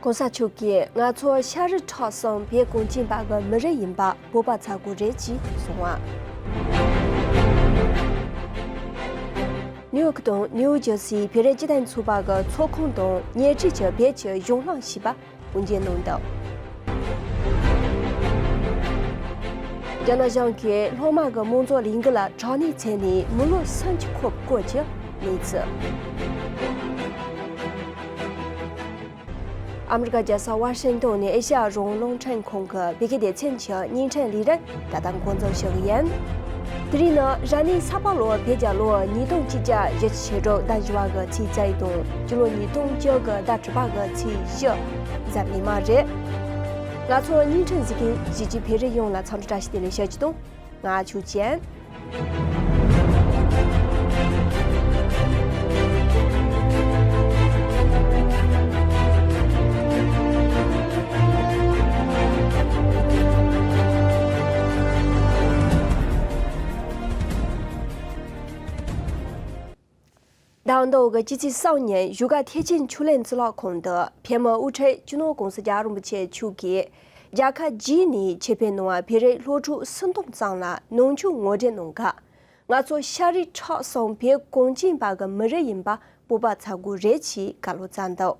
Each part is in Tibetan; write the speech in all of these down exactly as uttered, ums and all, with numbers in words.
གོང་ས་མཆོག་གིས་ང་ཚོ་ཤ་རུས་ཁྲག་གསུམ་བོད་གངས་ཅན་པ་གི་མི་རིགས་ཡིན་པ་སྤོབས་པ་ཚ་དགོས་རེད་ཅེས་གསུངས་བ། ནིའུ་ཡོག་དང་ནིའུ་ཇར་སིའི་བོད་རིགས་སྤྱི་མཐུན་ཚོགས་པ་གི་ཚོགས་ཁང་དུ་ཉེ་འཁྲིས་ཀྱི་བོད་ཀྱི་གཞུང་ལམ་ཞེས་པ་དབུ་འབྱེད་གནང་འདུག་རྒྱ་ནག་གཞུང་གིས་སློབ་མ་གི་དམངས་གཙོ་ལས་འགུལ་ལ་དྲག་གནོན་བྱས་ནས་མི་ལོ་སུམ་ཅུ་འཁོར་བའི་སྐོར་གྱི་གནས་ཚུལ། ཨ་མི་རི་ཀ་རྒྱལ་ས་ཝ་ཤིང་ཏོན་ནས་ཨེ་ཤ་ཡ་རང་དབང་རླུང་འཕྲིན་ཁང་གི་བོད་སྐད་སྡེ་ཚན་གྱི་བརྙན་འཕྲིན་ལས་རིམ་ད་ལྟ་འགོ་འཛུགས་ཞུ་གི་ཡིན། དེ་རིང་ནི་རབ་གནས་ས་ཕག་ལོ་བོད་རྒྱལ་ལོ་ཉིས་སྟོང་ཆིག་བརྒྱ་བཞི་བཅུ་ཞེ་དྲུག་ཟླ་བཞི་པ་གི་ཚེས་རྩ་བཞི་དང་སྤྱི་ལོ་ཉིས་སྟོང་བཅུ་དགུ་ཟླ་དྲུག་པ་གི་ཚེས་བཞི་གཟའ་མིག་དམར་རེད། ང་ཚོ་བརྙན་འཕྲིན་གཟིགས་མཁན་གཞིས་བྱེས་བོད་རིགས་ཡོངས་ལ་འཚམས་འདྲི་བཀྲ་ཤིས་བདེ་ལེགས་ཞུ་རྒྱུ་དང་། ང་ཆོས་ཅན། ཟླ་བ་འདིའི་སྤྱི་ཚེས་གསུམ་ཉིན་བཞུགས་སྒར་ཐེག་ཆེན་ཆོས་གླིང་གཙུག་ལག་ཁང་དུ་བོད་མིའི་དབུ་ཁྲིད་སྤྱི་ནོར་༸གོང་ས་༸སྐྱབས་མགོན་རིན་པོ་ཆེ་མཆོག་གིས་རྒྱལ་ཁབ་བརྒྱུད་ནས་ཆེད་ཕེབས་གནང་བའི་བོད་རིགས་སློབ་ཕྲུག་སུམ་སྟོང་ཙམ་ལ་ནང་ཆོས་ངོ་སྤྲོད་གནང་སྐབས། ང་ཚོ་ཤ་རུས་ཁྲག་གསུམ་བོད་གངས་ཅན་པ་གི་མི་རིགས་ཡིན་པ་སྤོབས་པ་ཚ་དགོས་རེད་ཅེས་བཀའ་སློབ་བསྩལ་འདུག་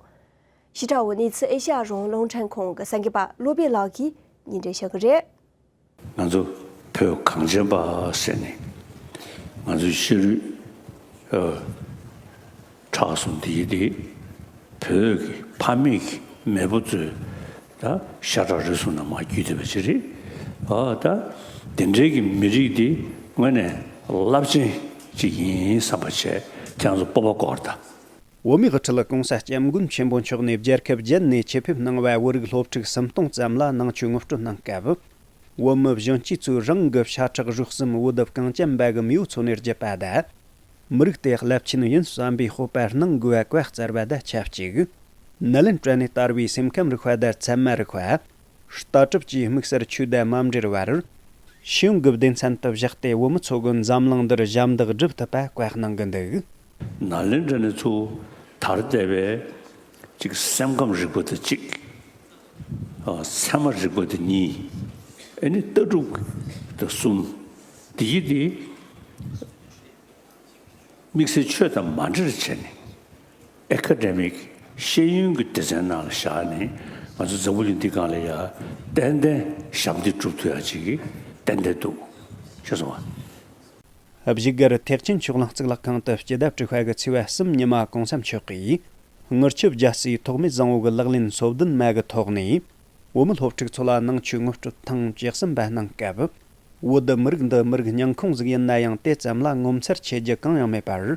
ཕྱི་དྲགས་འོས་གནས་ཚུལ་ཨེ་ཤ་ཡ་རང་དབང་རླུང་འཕྲིན་ཁང་གི་གསར་འགོད་པ་བློ་བྷེ་ལགས་ཀྱིས་སྙན་སྒྲོན་ཞུ་གི་རེད། ང་ཚོ་བོད་གངས་ཅན་པ་ཟེར་ནས་ང་ཚོའི་ཤ་རུས་ཨ་ཁྲག་གསུམ་དེ་ཡི་དེ་བོད་ཀྱི་ཕ་མེས་ཀྱི་མེས་པོ་ཚོས་ད་ཤ་ཁྲག་རུས་གསུམ་ནང་མར་བརྒྱུད་བསྡད་པ་ཅིག་རེད། ཨ་ད་དེ་འདྲའི་གི་མི་རིགས་དེ་དངོས་གནས་རླབས་ཆེན་ཅིག་ཡིན་བསམ་པ་བྱས། ཁྱེད་ཚོ་སྤོབས་པ་སྐོར་དང་། བོད་མིའི་དབུ་ཁྲིད་༸གོང་ས་༸སྐྱབས་མགོན་ཆེན་པོ་མཆོག་ནས་རྒྱལ་ཁབ་བརྒྱུད་ནས་ཆེད་ཕེབས་གནང་བའི་བོད་རིགས་སློབ་ཕྲུག་སུམ་སྟོང་ཙམ་ལ་ནང་ཆོས་ངོ་སྤྲོད་གནང་སྐབས། བོད་མི་གཞོན་སྐྱེས་ཚོས་རང་གི་ཤ་ཁྲག་རུས་གསུམ་བོད་གངས་ཅན་པ་གི་མེས་པོ་ཚོ་ནས་བརྒྱུད་པ་དང་། མི་རིགས་དེ་རླབས་ཆེན་ཡིན་བསམ་པའི་སྤོབས་པ་གནང་དགོས་པའི་བཀའ་སྩལ་བ་དང་ཆབས་ཅིག་ནཱ་ལེནྡྲ་ནས་དར་བའི་སེམས་ཁམས་རིག་པ་དང་ཚད་མ་རིག་པ། ལྟ་གྲུབ་བཅས་དམིགས་བསལ་ཆོས་དང་མ་འབྲེལ་བར། ཤེས་ཡོན་གྱི་སྡེ་ཚན་དུ་བཞག་སྟེ་བོད་མི་ཚོ་གི་འཛམ་གླིང་འདིར་ཞབས་འདེགས་སྒྲུབ་ཐུབ་པ་བཀའ་གནང་གི་འདུག་ནཱ་ལེནྡྲ་ནས་ཚུར་དར་བསྡད་པའི་གཅིག་སེམས་ཁམས་རིག་པ་དེ་གཅིག་ཨ་ཚད་མ་རིག་པ་དེ་གཉིས། ཨ་ནི་ལྟ་གྲུབ་དེ་གསུམ། དེ་ཡི་དེ། དམིགས་བསལ་ཆོས་དང་མ་འབྲེལ་བྱས་ནས་ཨེ་ཁ་ཌེ་མིག་ཤེས་ཡོན་གྱི་སྡེ་ཚན་ནང་ལ་བཞག་ནས་ང་ཚོ་འཛམ་བུ་གླིང་འདི་སྒང་ལ་ཡ་ཏན་ཏན་ཞབས་འདེགས་སྒྲུབ་ཐུབ་ཡ་ཅིག་གི་ཏན་ཏན་འདུག་ཤེས་སོང་བ། བཞུགས་སྒར་ཐེག་ཆེན་ཆོས་གླིང་གཙུག་ལག་ཁང་དུ་སྤྱི་ཟླ་དྲུག་པ་གི་ཚེས་པ་གསུམ་ཉི་མ་གོང་ས་མཆོག་གིས་དངུལ་ཆུ་རྒྱལ་སྲས་ཐོགས་མེད་བཟང་པོ་གི་ལག་ལེན་སོ་བདུན་མ་གི་ཐོག་ནས། བོད་མི་སློབ་ཕྲུག་ཚོ་ལ་ནང་ཆོས་ངོ་སྤྲོད་ཐེངས་བཅུ་གསུམ་པ་གནང་སྐབས། བོད་མི་རིགས་འདི་མི་རིགས་རྙིང་ཁོངས་ཟིག་ཡིན་ན་ཡང་དེ་ཙམ་ལ་ངོ་མཚར་ཆེ་རྒྱུ་གང་ཡང་མེད་པར།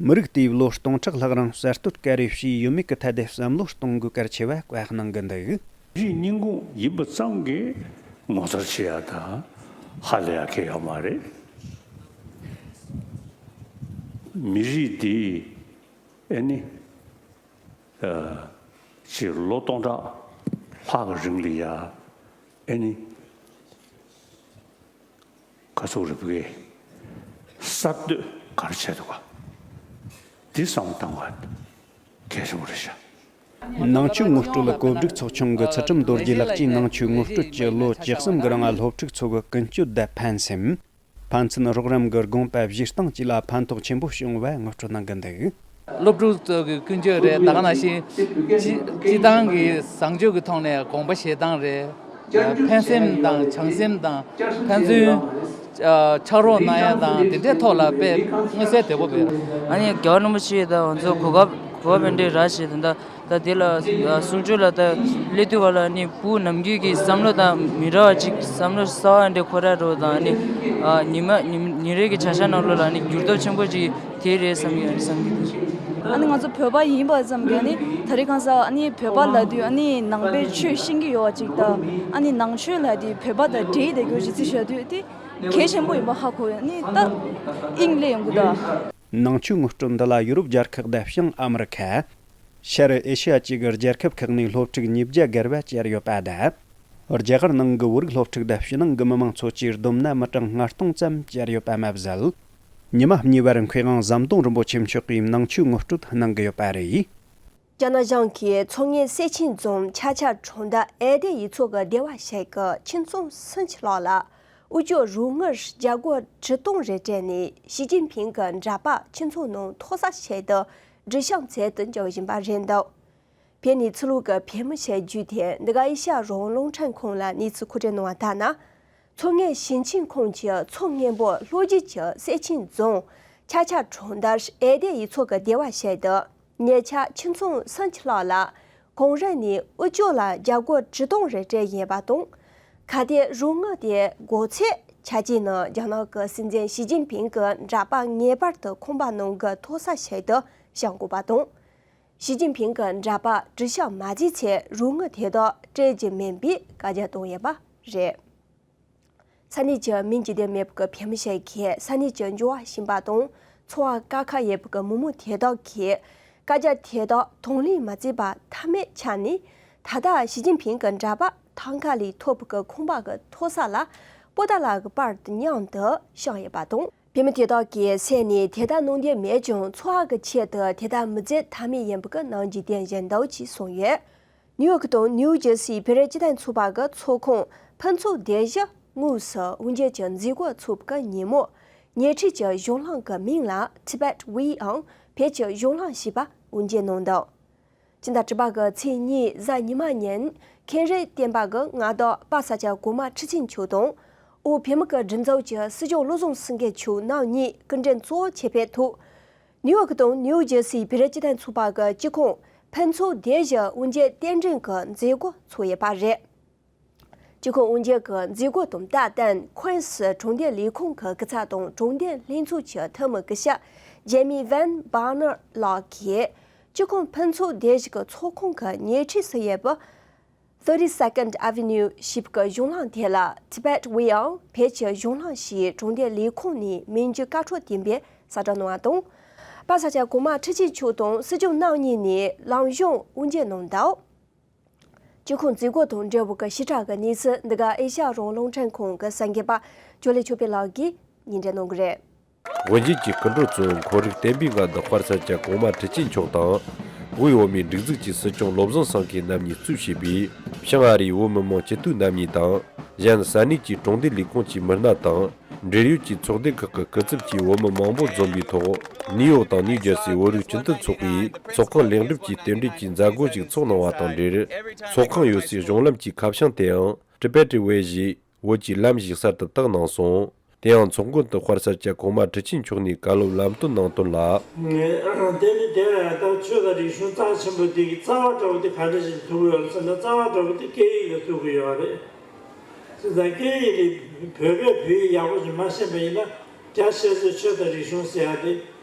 མི་རིགས་དེའི་ལོ་སྟོང་ཕྲག་ལྷག་རིང་གསར་གཏོད་ག་རེ་བྱས་ཡོད་མེད་ཀྱི་ཐད་དེ་བསམ་བློ་གཏོང་དགོས་གལ་ཆེ་བ་བཀའ་གནང་གི་འདུག་རིགས་རྙིང་ཁོངས་ཡིན་པ་ཙམ་གྱིས་ངོ་མཚར་ཆེ་ཡ་དང་ཧ་ལས་ཡ་གང་ཡང་ཡོད་མ་རེད། མི་རིགས་འདི་ཨེ་ནི། ཕྱིར་ལོ་སྟོང་ཕྲག་ལྷག་གི་རིང་ལ་ཡ་ཨེ་ནི་ཁ་ཚུགས་རིབ་གས་གསར་གཏོད་ག་རེ་བྱས་འདུག་ག་འདི་བསམ་བློ་བཏང་བ་གལ་ཆེན་པོ་རེད་ཤག་ནང་ཆོས་ངོ་སྤྲོད་ལ་གོ་སྒྲིག་ཚོགས་ཆུང་གི་ཚུལ་ཁྲིམས་རྡོ་རྗེ་ལགས་ཀྱིས་ནང་ཆོས་ངོ་སྤྲོད་ཀྱི་ལོ་བཅུ་གསུམ་གྱི་རིང་སློབ་ཕྲུག་ཚོ་གི་ཀུན་སྤྱོད་དང་ཕན་སེམས། ཕན་ཚུན་རོགས་རམ་གྱི་དགོངས་པ་བཞེས་སྟངས་བཅས་ལ་ཕན་ཐོགས་ཆེན་པོ་བྱུང་བ་ངོ་སྤྲོད་གནང་གི་འདུག་སློབ་ཕྲུག་ཚོ་གི་ཀུན་སྤྱོད་རེད། ད་ག་ནང་བཞིན་སྤྱི་སྤྱི་བཏང་གི་བཟང་སྤྱོད་ཀྱི་ཐོག་ནས་དགོངས་པ་བཞེས་སྟངས་རེད། ཕན་སེམས་དང་བྱམས་སེམས་དང་ཕན་ཚུན་ཕྱག་རོགས་གནང་ཡ་དང་དེ་འདྲའི་ཐོག་ལ་དཔེ་མངོན་གསལ་དོད་པོ་རེད། ཨ་ནི་རྒྱལ་བ་རིན་པོ་ཆེ་དང་ང་ཚོ་གོ་སྐབས་གོ་སྐབས་འདི་རག་བྱས་ད་ལྟ། ད་དེ་ལ་གསུང་ཆོས་ལ་ད་སླེབས་དུས་ག་ལ་ནི་བུ་ནམ་རྒྱུན་གྱི་བསམ་བློ་དང་མི་འདྲ་བ་ཅིག་བསམ་བློ་གསར་བ་འདྲ་འཁོར་ར་འགྲོ་དང་ནི་ཉི་མ་ཉིན་རེ་གི་བྱ་གཞག་ནང་ལོགས་ལ་ནི་འགྱུར་ལྡོག་ཆེན་པོ་ཅིག་དེ་རེད་བསམ་གྱི་ཡོད་བསམ་གྱི་འདུག་ཨ་ནི་ང་ཚོ་བོད་པ་ཡིན་པ་ཙམ་གྱིས་ནི་ད་རེས་གང་ཟག་ཨ་ནི་བོད་པ་ལབ་དུས་ཨ་ནི་ནང་པའི་ཆོས་ཤེས་ཀྱི་ཡོད་པ་ཅིག་དང་ཨ་ནི་ནང་ཆོས་ལབ་དུས་བོད་པ་དང་འབྲེལ་བསྡད་རྒྱུ་ཅིག་ཅིག་བྱ་དུས་དེ་གལ་ཆེན་པོ་ཡིན་པ་ཧ་གོ་ཡོད། ཨ་ནི་ད་དབྱིངས་སླེབས་ཡོང་གི་འདུག་ནང་ཆོས་ངོ་སྤྲོད་འདི་ལ་ཡུ་རོབ་རྒྱལ་ཁག་དང་བྱང་ཨ་མི་རི་ཁ། ཤར་ཨེ་ཤི་ཡ་བཅས་ཀྱི་རྒྱལ་ཁབ་ཁག་ནས་སློབ་ཕྲུག་ཉིས་བརྒྱ་བརྒལ་བ་བཅར་ཡོད་པ་དང་། རྒྱ་གར་ནང་གི་བོད་རིགས་སློབ་ཕྲུག་དང་ཕྱི་ནང་གི་མི་མང་ཚོ་བཅས་བསྡོམས་ན་མི་གྲངས་ལྔ་སྟོང་ཙམ་བཅར་ཡོད་པ་མ་ཟད། ཉི་མ་གཉིས་པར་མཁས་དབང་ཟམ་གདོང་རིན་པོ་ཆེ་མཆོག་གིས་ནང་ཆོས་ངོ་སྤྲོད་གནང་གི་ཡོད་པ་རེད། རྒྱ་ནག་གཞུང་གིས་མཚོ་སྔོན་སེ་ཆེན་རྫོང་ཆ་ཆ་གྲོང་རྡལ་ཨེ་ཏེ་ཡུལ་ཚོ་གི་སྡེ་བ་ཞིག་གི་ཁྱིམ་ཚང་སུམ་ཅུ་ལྷག་ལ་དབུལ་སྐྱོར་རོགས་དངུལ་རྒྱ་སྒོར་དྲུག་སྟོང་རེ་སྤྲད་ནས་ཞི་ཅིན་ཕིང་གི་འདྲ་པར་ཁྱིམ་ཚང་ནང་མཐོ་གསར་ཞིག་ཏུ་སྒྲིག་བཤམས་མཛད་དུ་འཇུག་བཞིན་པ་རེད་འདུག་བོད་ནས་ཕྱི་ལོགས་ཀྱི་བོད་མི་ཞིག་བརྒྱུད་དེ་འདི་ག་ཨེ་ཤ་ཡ་རང་དབང་རླུང་འཕྲིན་ཁང་ལ་གནས་ཚུལ་མཁོ་སྤྲོད་གནང་བ་ལྟར་ན། མཚོ་སྔོན་ཞིང་ཆེན་ཁོངས་ཀྱི་མཚོ་སྔོན་པོ་ལྷོ་རྒྱུད་ཀྱི་སེ་ཆེན་རྫོང་ཆ་ཆ་གྲོང་རྡལ་ཨེ་ཏེ་ཡུལ་ཚོ་གི་སྡེ་བ་ཞིག་ཏུ་ཉེ་ཆར་ཁྱིམ་ཚང་སུམ་ཅུ་ལྷག་ལ་གོང་རིམ་ནས་དབུལ་སྐྱོར་ལ་རྒྱ་སྒོར་དྲུག་སྟོང་རེ་སྤྲད་ཡོད་པ་དང་། གལ་ཏེ་རོགས་དངུལ་དེ་དགོས་ཚེ་ཆ་རྐྱེན་ནི་རྒྱ་ནག་གི་སྲིད་འཛིན་ཞི་ཅིན་ཕིང་གི་འདྲ་པར་ངེས་པར་དུ་ཁང་པ་ནང་གི་མཐོ་གསར་ཞིག་ཏུ་བཤམས་དགོས་པ་དང་། ཞི་ཅིན་ཕིང་གི་འདྲ་པར་སྒྲིག་བཤམས་མ་བྱས་ཚེ་རོགས་དངུལ་དེ་དག་སྤྲད་རྒྱུ་མིན་པའི་བཀའ་རྒྱ་བཏང་ཡོད་པ་རེད། ས་གནས་ཀྱི་མིང་བརྗོད་འདོད་མེད་པའི་བོད་མི་ཞིག་གིས་ས་གནས་ཀྱི་འབྱོར་བ་ཞན་པ་དང་འཚོ་བ་དཀའ་ཁག་ཡོད་པའི་མི་མང་དེ་དག་གིས་བཀའ་རྒྱ་དེ་དག་དང་ལེན་མ་བྱས་པ་ཐབས་མེད་ཆགས་ནས། ད་ལྟ་ཞི་ཅིན་ཕིང་གི་འདྲ་པར་ཐང་ཀ་ལས་ཐོབ་པའི་ཁང་པ་གི་མཐོ་ས་ལ་པོ་ཏཱ་ལ་གི་པར་དང་མཉམ་དུ་བཤམས་ཡོད་པ་དང་། བོད་མི་དེ་དག་གི་སེམས་ནས་དེ་ལྟར་གནང་འདོད་མེད་ཀྱང་། འཚོ་བ་གི་ཆེད་དུ་དེ་ལྟར་མི་བྱེད་ཐབས་མེད་ཡིན་པའི་ནང་འཇིག་རྟེན་བཞིན་འདུག་ཅེས་གསུངས་ཡོད། ནིའུ་ཡོག་དང་ནིའུ་ཇར་སི་བོད་རིགས་སྤྱི་མཐུན་ཚོགས་པ་གི་ཚོགས་ཁང་ཕུན་ཚོགས་སྡེ་བཞི་དངོས་སུ་དབུ་འབྱེད་ཀྱི་མཛད་སྒོ་ཚོགས་པའི་ཉིན་མོ། ཉེ་འཁྲིས་ཀྱི་གཞུང་ལམ་གྱི་མིང་ལ་Tibet We Own བོད་ཀྱི་གཞུང་ལམ་ཞེས་པ་དབུ་འབྱེད་གནང་འདུག་སྤྱི་ཟླ་དྲུག་པ་གི་ཚེས་གཉིས་གཟའ་ཉི་མ་ཉིན་མཁན་རིན་བསྟན་པ་གི་མངའ་བདག་དཔལ་ས་སྐྱ་གོང་མ་ཁྲི་ཆེན་མཆོག་དང་། དབུས་བོད་མི་གི་སྒྲིག་འཛུགས་ཀྱི་སྲིད་སྐྱོང་བློ་བཟང་སེང་གེ་མཆོག་རྣམ་གཉིས་སྐུ་མགྲོན་གཙོ་བོ་བྱས་པའི་ཐོག་ནིའུ་ཡོག་དང་ནིའུ་ཇར་སི་བོད་རིགས་སྤྱི་མཐུན་ཚོགས་པ་གི་སྤྱི་ཁང་ཕུན་ཚོགས་སྡེ་བཞི་དབུ་འབྱེད་རྟེན་འབྲེལ་གྱི་མཛད་སྒོ་ཚོགས་ཡོད་པ་རེད། སྤྱི་ཁང་དབུ་འབྱེད་ཀྱི་མཛད་སྒོ་དང་སྟབས་བསྟུན་ཁོན་སི་གྲོང་སྡེ་ལས་ཁུངས་ཀྱི་སྐུ་ཚབ་དང་གྲོང་སྡེ་ལྷན་ཚོགས་ཀྱི་འཐུས་མི་སྐུ་ཞབས་ཇེ་མི་ཝན་བྷ་ནར་ལགས་ཀྱིས། སྤྱི་ཁང་ཕུན་ཚོགས་སྡེ་བཞི་གི་ཚོགས་ཁང་གི་ཉེ་འཁྲིས་སུ་ཡོད་པའི་Thirty-second Avenue ཞེས་པའི་གཞུང་ལམ་དེ་ལ་Tibet We Own བོད་ཀྱི་གཞུང་ལམ་ཞེས་གྲོང་སྡེ་ལས་ཁུངས་ནས་མིང་རྒྱུ་བཀའ་འཁྲོལ་ལྡན་པའི་གསལ་བསྒྲགས་གནང་བ་དང་། དཔལ་ས་སྐྱ་གོང་མ་ཁྲི་ཆེན་མཆོག་དང་སྲིད་སྐྱོང་རྣམ་གཉིས་ནས་ལམ་གཞུང་དབུ་འབྱེད་གནང་འདུག་སྤྱི་ཁང་མཛད་སྒོ་དང་འབྲེལ་བའི་ཞིབ་ཕྲ་གི་གནས་ཚུལ་འདི་ག་ཨེ་ཤ་ཡ་རང་དབང་རླུང་འཕྲིན་ཁང་གི་གསར་འགོད་པ་ཇོ་ལེ་ཆོས་འཕེལ་ལགས་ཀྱིས་སྙན་སྒྲོན་གནང་གི་རེད། དབུ་འབྱེད་ཀྱི་སྐུ་མགྲོན་གཙོ་བོ་ཁོར་ཡུག་བསྟན་པའི་མངའ་བདག་དཔལ་ས་སྐྱ་གོང་མ་ཁྲི་ཆེན་མཆོག་དང་། དབུས་བོད་མིའི་སྒྲིག་འཛུགས་ཀྱི་སྲིད་སྐྱོང་བློ་བཟང་སེང་གེ་རྣམ་གཉིས་གཙོས་བྱས་པའི་བྱང་ཨ་རིའི་བོད་མི་མང་སྤྱི་འཐུས་རྣམ་གཉིས་དང་། གཞན་ས་གནས་ཀྱི་གྲོང་སྡེ་ལས་ཁུངས་ཀྱི་མི་སྣ་དང་། འབྲེལ་ཡོད་ཀྱི་ཚོགས་སྡེ་ཁག་གི་སྐུ་ཚབ་བཅས་བོད་མི་མང་པོ་འཛོམས་པའི་ཐོག་ནིའུ་ཡོག་དང་ནིའུ་ཇར་སིའི་བོད་རིགས་སྤྱི་མཐུན་ཚོགས་པས་ཚོགས་ཁང་ལེགས་འགྲུབ་ཀྱི་རྟེན་འབྲེལ་གྱི་མཛད་སྒོ་ཞིག་ཚོགས་གནང་བ་དང་འབྲེལ། ཚོགས་ཁང་ཡོད་སའི་གཞུང་ལམ་གྱི་ཁ་བྱང་དེའང་Tibet Way ཞེས་བོད་ཀྱི་ལམ་ཞེས་གསར་དུ་བཏགས་གནང་སོང་། དེ་ཡང་ཚོགས་མགོན་དུ་དཔལ་ས་སྐྱ་གོང་མ་ཁྲི་ཆེན་མཆོག་ནས་བཀའ་སློབ་ལམ་སྟོན་གནང་དོན་ལ། དེ་ནི་དེ་བས་ད་ཆོས་དང་རིག་གཞུང་རྩ་ཆེན་པོ་འདི་གི་རྩ་བ་འདྲ་བོ་དེ་ག་འདྲ་ཞིག་ཐུག་གི་ཡོད་རེད་ཟེར་ན། རྩ་བ་འདྲ་བོ་དེ་སྐད་ཡིག་ལ་ཐུག་གི་ཡོད་རེད། བྱས་ཙང་སྐད་ཡིག་དེ་བོད་སྐད་བོད་ཡིག་ཡག་པོ་ཞིག་མ་ཤེས་པ་ཡིན་ན། རྒྱ་ཆེ་ཚོས་ཆོས་དང་རིག་གཞུང་ཟེར་ཡ་དེ་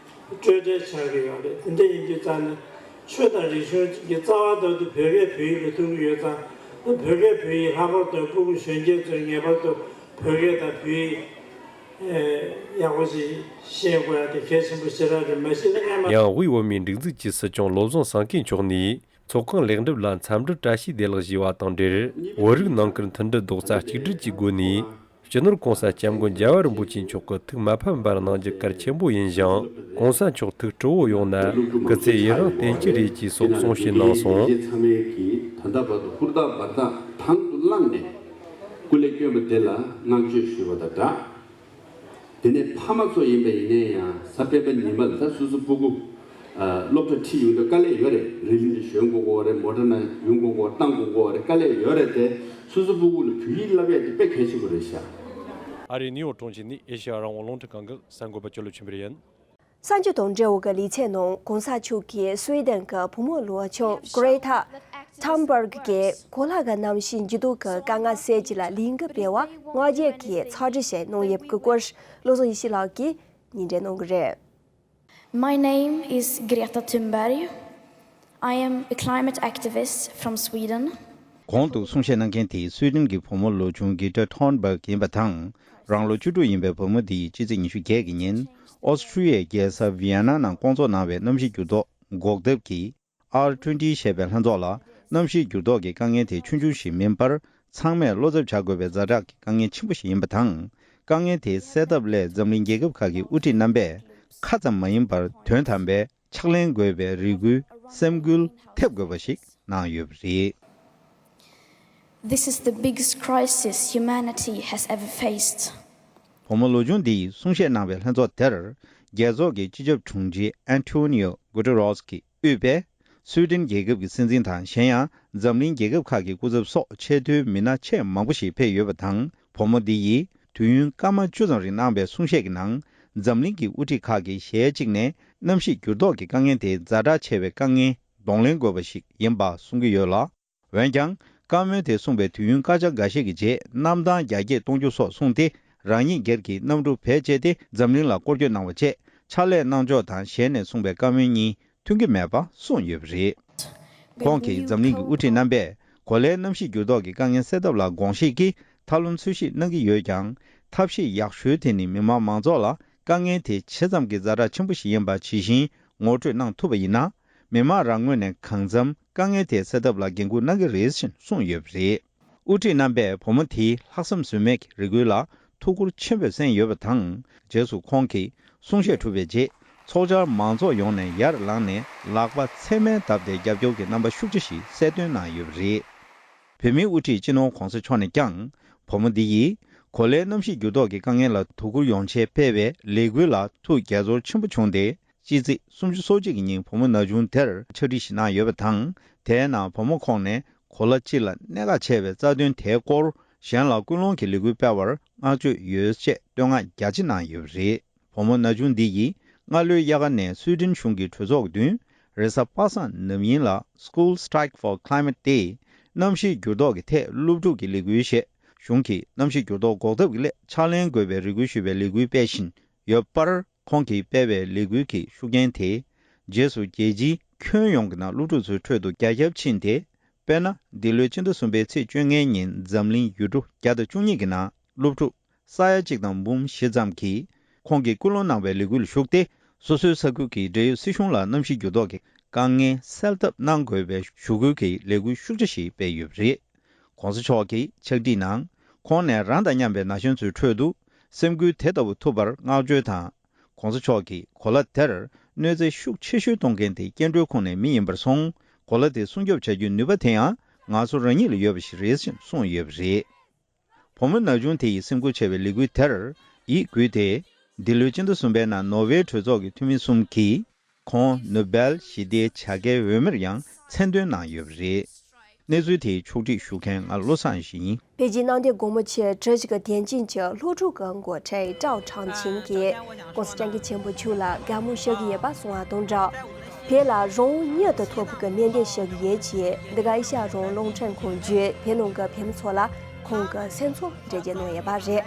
སྤྲོས་བྲལ་ཆགས་ཀྱི་ཡོད་རེད། དེ་འདྲ་ཡིན་དུས་ཙང་ནས་ཆོས་དང་རིག་གཞུང་གི་རྩ་བ་དེ་བོད་སྐད་བོད་ཡིག་ལ་ཐུག་གི་ཡོད་ཙང་། བོད་སྐད་བོད་ཡིག་ལྷག་པར་དུ་སྤུ་གུ་གཞོན་སྐྱེས་ཚོས་ངེས་པར་དུ་བོད་སྐད་དང་བོད་ཡིག་ཡག་པོ་ཞིག་ཤེས་དགོས་ཡ་དེ་གལ་ཆེན་པོ་ཞེ་དྲག་རེད། མ་གཞི་ནས་སྔ་མ། ཡང་དབུས་བོད་མིའི་སྒྲིག་འཛུགས་ཀྱི་སྲིད་སྐྱོང་བློ་བཟང་སེང་གེ་མཆོག་ནས། ཚོགས་ཁང་ལེགས་འགྲུབ་ལ་འཚམས་འདྲི་བཀྲ་ཤིས་བདེ་ལེགས་ཞུས་པ་དང་འབྲེལ། བོད་རིགས་ནང་ཁུལ་མཐུན་སྒྲིལ་རྡོག་རྩ་གཅིག་སྒྲིལ་གྱི་སྒོ་ནས། སྤྱི་ནོར་༸གོང་ས་༸སྐྱབས་མགོན་རྒྱལ་བ་རིན་པོ་ཆེ་མཆོག་གི་ཐུགས་མ་ཕམ་པར་གནང་རྒྱུ་གལ་ཆེན་པོ་ཡིན་ཞིང་། ༸གོང་ས་མཆོག་ཐུགས་སྤྲོ་བོ་ཡོང་ན་སྐུ་ཚེ་ཡུན་རིང་བརྟན་གྱི་རེད་ཅེས་སོགས་གསུང་བཤད་གནང་སོང་། ཚང་མས་ཀྱིས་ད་ལྟ་བར་དུ་ཧུར་ཐག་འབད་ཐག་དང་དུ་བླངས་ནས་སྐུ་ལས་བསྐྱོན་པ་དེ་ལ་བསྔགས་བརྗོད་ཞུ་བ་དང་སྦྲགས། དེ་ནས་ཕ་མ་ཚོ་ཡིན་པ་ཡིན་ན་ཡང་། གཟའ་སྤེན་པ་ཉི་མ་ལ་ད་སོ་སོ་སྤུ་གུ་ཨ་སློབ་གྲྭ་ཁྲིད་ཡོང་དུས་དཀའ་ལས་ཡོད་རེད། རི་ལི་ལ་ཞོན་དགོས་ཀྱི་ཡོད་རེད། མོ་ཊ་ནང་ཡོང་དགོས་ཀྱི་ཡོད་རེད། བཏང་དགོས་ཀྱི་ཡོད་རེད། དཀའ་ལས་ཡོད་རེད་དེ། སོ་སོ་སྤུ་གུ་ལ་བོད་ཡིག་བསླབ་ཡས་དེ་དཔེ་གལ་ཆེན་པོ་རེད་ཤག་ཨ་རིའི་ནིའུ་ཡོག་གྲོང་ཁྱེར་ནས་ཨེ་ཤེ་ཡ་རང་དབང་རླུང་འཕྲིན་ཁང་གི་གསར་འགོད་པ་ཅོ་ལོ་ཆོས་འཕེལ་ཡིན། གསར་འགྱུར་དང་འབྲེལ་བའི་ལེ་ཚན་ནང་༸གོང་ས་མཆོག་གིས་སུའེ་ཌེན་གྱི་བུ་མོ་ལོ་ཆུང་Greta Thunberg གིས་གོ་ལ་གི་གནམ་གཤིས་འགྱུར་ལྡོག་གི་དཀའ་ངལ་སེལ་རྒྱུ་ལ་ལས་འགུལ་སྤེལ་བར་སྔ་རྗེས་ཀྱི་ཚོགས་སྒྲིག་ཞིག་གནང་ཡོད་པའི་སྐོར། བློ་བཟང་ཡེ་ཤེས་ལགས་ཀྱིས་སྙན་སྒྲོན་གནང་གི་རེད། My name is Greta Thunberg. I am a climate activist from Sweden. གོང་དུ་གསུང་བཤད་གནང་མཁན་དེ་སུའེ་ཌེན་གྱི་བུ་མོ་ལོ་ཆུང་Greta Thunberg ཡིན་པ་དང་། རང་ལོ་བཅུ་དྲུག་ཡིན་པའི་བུ་མོ་དེས་ཕྱི་ཚེས་ཉི་ཤུ་བརྒྱད་ཀྱི་ཉིན། ཨོ་སི་ཁྲུ་ཡའི་རྒྱལ་ས་ཝི་ཡ་ན་ནང་བསྐོང་ཚོགས་གནང་བའི་གནམ་གཤིས་འགྱུར་ལྡོག་འགོག་ཐབས་ཀྱི་R twenty ཞེས་པའི་ལྷན་ཚོགས་ལ། གནམ་གཤིས་འགྱུར་ལྡོག་གི་དཀའ་ངལ་དེ་ཆུང་ཆུང་ཞིག་མིན་པར། ཚང་མས་བློ་འཚབ་བྱ་དགོས་པའི་ཛ་དྲག་གི་དཀའ་ངལ་ཆེན་པོ་ཞིག་ཡིན་པ་དང་། དཀའ་ངལ་དེ་སེལ་ཐབས་སླད་འཛམ་གླིང་རྒྱལ་ཁབ་ཁག་གི་དབུ་ཁྲིད་རྣམ་པས་ཁ་ཙམ་མ་ཡིན་པར་དོན་དམ་པའི་ཕྱག་ལེན་དགོས་པའི་རེ་སྐུལ་ སེམས་འགུལ་ཐེབས་དགོས་པ་ཞིག་གནང་ཡོད་པ་རེད། This is the biggest crisis humanity has ever faced. བུ་མོ་ལོ་ཆུང་འདི་ཡིས་གསུང་བཤད་གནང་བའི་ལྷན་ཚོགས་དེར། རྒྱལ་ཚོགས་ཀྱི་སྤྱི་ཁྱབ་དྲུང་ཆེ་ཨན་ཊོ་ནི་ཡོ་གུ་ཏེ་རོས་ཀྱིས་དབུས་པའི་སུའི་ཏན་རྒྱལ་ཁབ་ཀྱི་སྲིད་འཛིན་དང་། གཞན་ཡང་འཛམ་གླིང་རྒྱལ་ཁབ་ཁག་གི་སྐུ་ཚབ་སོགས་ཆེས་མཐོའི་མི་སྣ་ཆེས་མང་པོ་ཞིག་ཕེབས་ཡོད་པ་དང་། བུ་མོ་འདི་ཡིས་དུས་ཡུན་སྐར་མ་བཅུ་ཙམ་རིང་གནང་བའི་གསུང་བཤད་ཀྱི་ནང་། འཛམ་གླིང་གི་དབུ་ཁྲིད་ཁག་གིས་ཞལ་གཅིག་ནས་གནམ་གཤིས་འགྱུར་ལྡོག་གི་དཀའ་ངལ་དེ་ཛ་དྲག་ཆེ་བའི་དཀའ་ངལ་གདོང་ལེན་དགོས་པ་ཞིག་ཡིན་པ་གསུང་གི་ཡོད་ལ། འོན་ཀྱང་། བཀའ་མོལ་དེ་གསུངས་པའི་དུས་ཡུན་སྐར་ཆ་འགའ་ཤས་ཀྱི་རྗེས། གནམ་ཐང་རྒྱ་སྐྱེད་གཏོང་རྒྱུ་སོགས་གསུངས་ཏེ། རང་ཉིད་སྒེར་གྱི་གནམ་གྲུ་བེད་སྤྱད་དེ་འཛམ་གླིང་ལ་སྐོར་སྐྱོད་གནང་བ་བཅས། ཕྱག་ལས་གནང་ཕྱོགས་དང་། ཞལ་ནས་གསུངས་པའི་བཀའ་མོལ་གཉིས་མཐུན་གྱི་མེད་པ་གསུངས་ཡོད་པ་རེད། ཁོང་གིས་འཛམ་གླིང་གི་དབུ་ཁྲིད་རྣམ་པས་གོ་ལའི་གནམ་གཤིས་འགྱུར་ལྡོག་གི་དཀའ་ངལ་སེལ་ཐབས་ལ་དགོངས་བཞེས་ཀྱིས་ཐབས་ལམ་འཚོལ་ཞིབ་གནང་གི་ཡོད་ཀྱང་། ཐབས་ཤེས་ཡག་ཤོས་དེ་ནི་མི་དམངས་མང་ཚོགས་ལ་དཀའ་ངལ་དེ་ཇི་ཙམ་གྱི་ཛ་དྲག་ཆེན་པོ་ཞིག་ཡིན་པ་ཇི་བཞིན་ངོ་སྤྲོད་གནང་ཐུབ་པ་ཡིན་ན། མི་དམངས་རང་ངོས་ནས་གང་འཚམ་དཀའ་ངལ་དེ་སེལ་ཐབས་ལ་འགན་འཁུར་གནང་གི་རེད་ཅེས་གསུངས་ཡོད་པ་རེད། དབུ་ཁྲིད་རྣམ་པས་བུ་མོ་དེའི་ལྷག་བསམ་ཟོལ་མེད་ཀྱི་རེ་སྐུལ་ལ་ཐུགས་ཁུར་ཆེན་པོས་གསན་ཡོད་པ་དང་། རྗེས་སུ་ཁོང་གིས་གསུང་བཤད་གྲུབ་པའི་རྗེས། ཚོགས་བཅར་མང་ཚོགས་ཡོངས་ནས་ཡར་ལངས་ནས་ལག་པ་ཚད་མར་བརྡབས་ཏེ་རྒྱབ་སྐྱོར་གྱི་རྣམ་པ་ཤུགས་ཆེ་ཞིག་གསལ་སྟོན་གནང་ཡོད་པ་རེད། བོད་མིའི་དབུ་ཁྲིད་སྤྱི་ནོར་༧གོང་ས་མཆོག་ནས་ཀྱང་། བུ་མོ་འདི་ཡིས་གོ་ལའི་གནམ་གཤིས་འགྱུར་ལྡོག་གི་དཀའ་ངལ་ལ་དོ་ཁུར་ཡོང་ཆེད་སྤེལ་བའི་ལས་འགུལ་ལ་ཐུགས་དགྱེས་ཚོར་ཆེན་པོ་བྱུང་སྟེ། ཕྱི་ཚེས་སོ་གཅིག་གི་ཉིན་བུ་མོ་ན་ཆུང་དེར་ཕྱག་བྲིས་ཤིག་གནང་ཡོད་པ་དང་། དེའི་ནང་བུ་མོ་ཁོང་ནས་གོ་ལ་སྤྱི་ལ་གནད་འགག་ཆེ་བའི་རྩ་དོན་དེའི་སྐོར་གཞན་ལ་ཀུན་སློང་གི་ལས་འགུལ་སྤེལ་བར་བསྔགས་བརྗོད་ཡོད་ཅེས་བསྟོད་བསྔགས་རྒྱ་ཆེ་གནང་ཡོད་པ་རེད། བུ་མོ་ན་ཆུང་འདི་ཡིས་སྔ་ལོའི་དབྱར་ཁ་ནས་སུའེ་ཏེན་གཞུང་གི་གྲོས་ཚོགས་ཀྱི་མདུན། རེས་གཟའ་པ་སངས་ནམ་ཡིན་ལ། School Strike for Climate སྟེ། གནམ་གཤིས་འགྱུར་ལྡོག་གི་ཐད་སློབ་ཕྲུག་གི་ལས་འགུལ་ཞེས། གཞུང་གིས་གནམ་གཤིས་འགྱུར་ལྡོག་འགོག་ཐབས་ཀྱི་སླད་ཕྱག་ལེན་དགོས་པའི་རེ་སྐུལ་ཞུ་བའི་ལས་འགུལ་སྤེལ་བཞིན་ཡོད་པར། ཁོང་གིས་སྤེལ་བའི་ལས་འགུལ་གྱི་ཤུགས་རྐྱེན་དེས། རྗེས་སུ་རྒྱལ་སྤྱིའི་ཁྱོན་ཡོངས་ཀྱི་ནང་སློབ་ཕྲུག་ཚོའི་ཁྲོད་དུ་རྒྱ་ཁྱབ་ཕྱིན་ཏེ། དཔེར་ན། འདི་ལོའི་སྤྱི་ཟླ་གསུམ་པའི་ཚེས་བཅོ་ལྔའི་ཉིན་འཛམ་གླིང་ཡུལ་གྲུ་བརྒྱ་དང་བཅུ་གཉིས་ཀྱི་ནང་སློབ་ཕྲུག་ས་ཡ་གཅིག་དང་འབུམ་བཞི་ཙམ་གྱིས། ཁོང་གིས་སྐུལ་སློང་གནང་བའི་ལས་འགུལ་ལ་ཞུགས་ཏེ། སོ་སོའི་ས་ཁུལ་གྱི་འབྲེལ་ཡོད་སྲིད་གཞུང་ལ་གནམ་གཤིས་འགྱུར་ལྡོག་གི་དཀའ་ངལ་སེལ་ཐབས་གནང་དགོས་པའི་ཞུ་སྐུལ་གྱི་ལས་འགུལ་ཤུགས་ཆེ་ཞིག་སྤེལ་ཡོད་པ་རེད། ༸གོང་ས་མཆོག་གི་ཕྱག་བྲིས་ནང་། ཁོང་ནས་རང་དང་མཉམ་པའི་ན་གཞོན་ཚོའི་ཁྲོད་དུ་སེམས་འགུལ་དེ་ལྟ་བུ་ཐུབ་པར་བསྔགས་བརྗོད་དང་། ༸གོང་ས་མཆོག་གིས་གོ་ལ་དེར་གནོད་འཚེ་ཤུགས་ཆེ་ཤོས་གཏོང་མཁན་དེ་སྐྱེ་འགྲོའི་ཁོངས་ནས་མི་ཡིན་པར་སོང་། གོ་ལ་དེ་སྲུང་སྐྱོབ་བྱ་རྒྱུའི་ནུས་པ་དེ་ཡང་ང་ཚོ་རང་ཉིད་ལ་ཡོད་པ་ཞིག་རེད་ཅེས་གསུངས་ཡོད་པ་རེད། བུ་མོ་ན་ཆུང་དེ་ཡི་སེམས་འགུལ་ཆེ་བའི་ལས་འགུལ་དེར་ཡིད་འགུལ་ཏེ། འདི་ལོའི་སྤྱི་ཟླ་གསུམ་པའི་ནང་ནོར་ཝེ་གྲོས་ཚོགས་ཀྱི་འཐུས་མི་གསུམ་གྱིས། ཁོང་ནོ་སྦེལ་ཞི་བདེའི་བྱ་དགའི་འོས་མིར་ཡང་མཚན་འདོན་གནང་ཡོད་པ་རེད། གནས་ཚུལ་དེའི་ཕྱོགས་སྒྲིག་ཞུ་མཁན་ང་བློ་བཟང་ཞིག་ཡིན། པེ་ཅིན་གནམ་བདེ་སྒོ་མོ་ཆེའི་གྲུ་བཞི་ཀ་དན་ཅིན་གྱི་སློབ་ཕྲུག་གི་འགོ་ཁྲིད་ཀྲའོ་ཁྲང་ཆིང་གིས་༸གོང་ས་༸སྐྱབས་མགོན་ཆེན་པོ་མཆོག་ལ་དགའ་མོས་ཞུ་གི་ཡོད་པ་གསུངས་པ་དང་སྦྲགས། བོད་ལ་རང་དབང་མྱུར་དུ་ཐོབ་པའི་སྨོན་འདུན་ཞུ་གི་ཡོད་ཅེས་འདི་ག་ཨེ་ཤ་ཡ་རང་དབང་རླུང་འཕྲིན་ཁང་བརྒྱུད་བོད་ནང་གི་བོད་མི་ཚོ་ལ་ཁོང་གི་སེམས་ཚོར་འགྲེལ་བརྗོད་གནང་ཡོད་པ་རེད།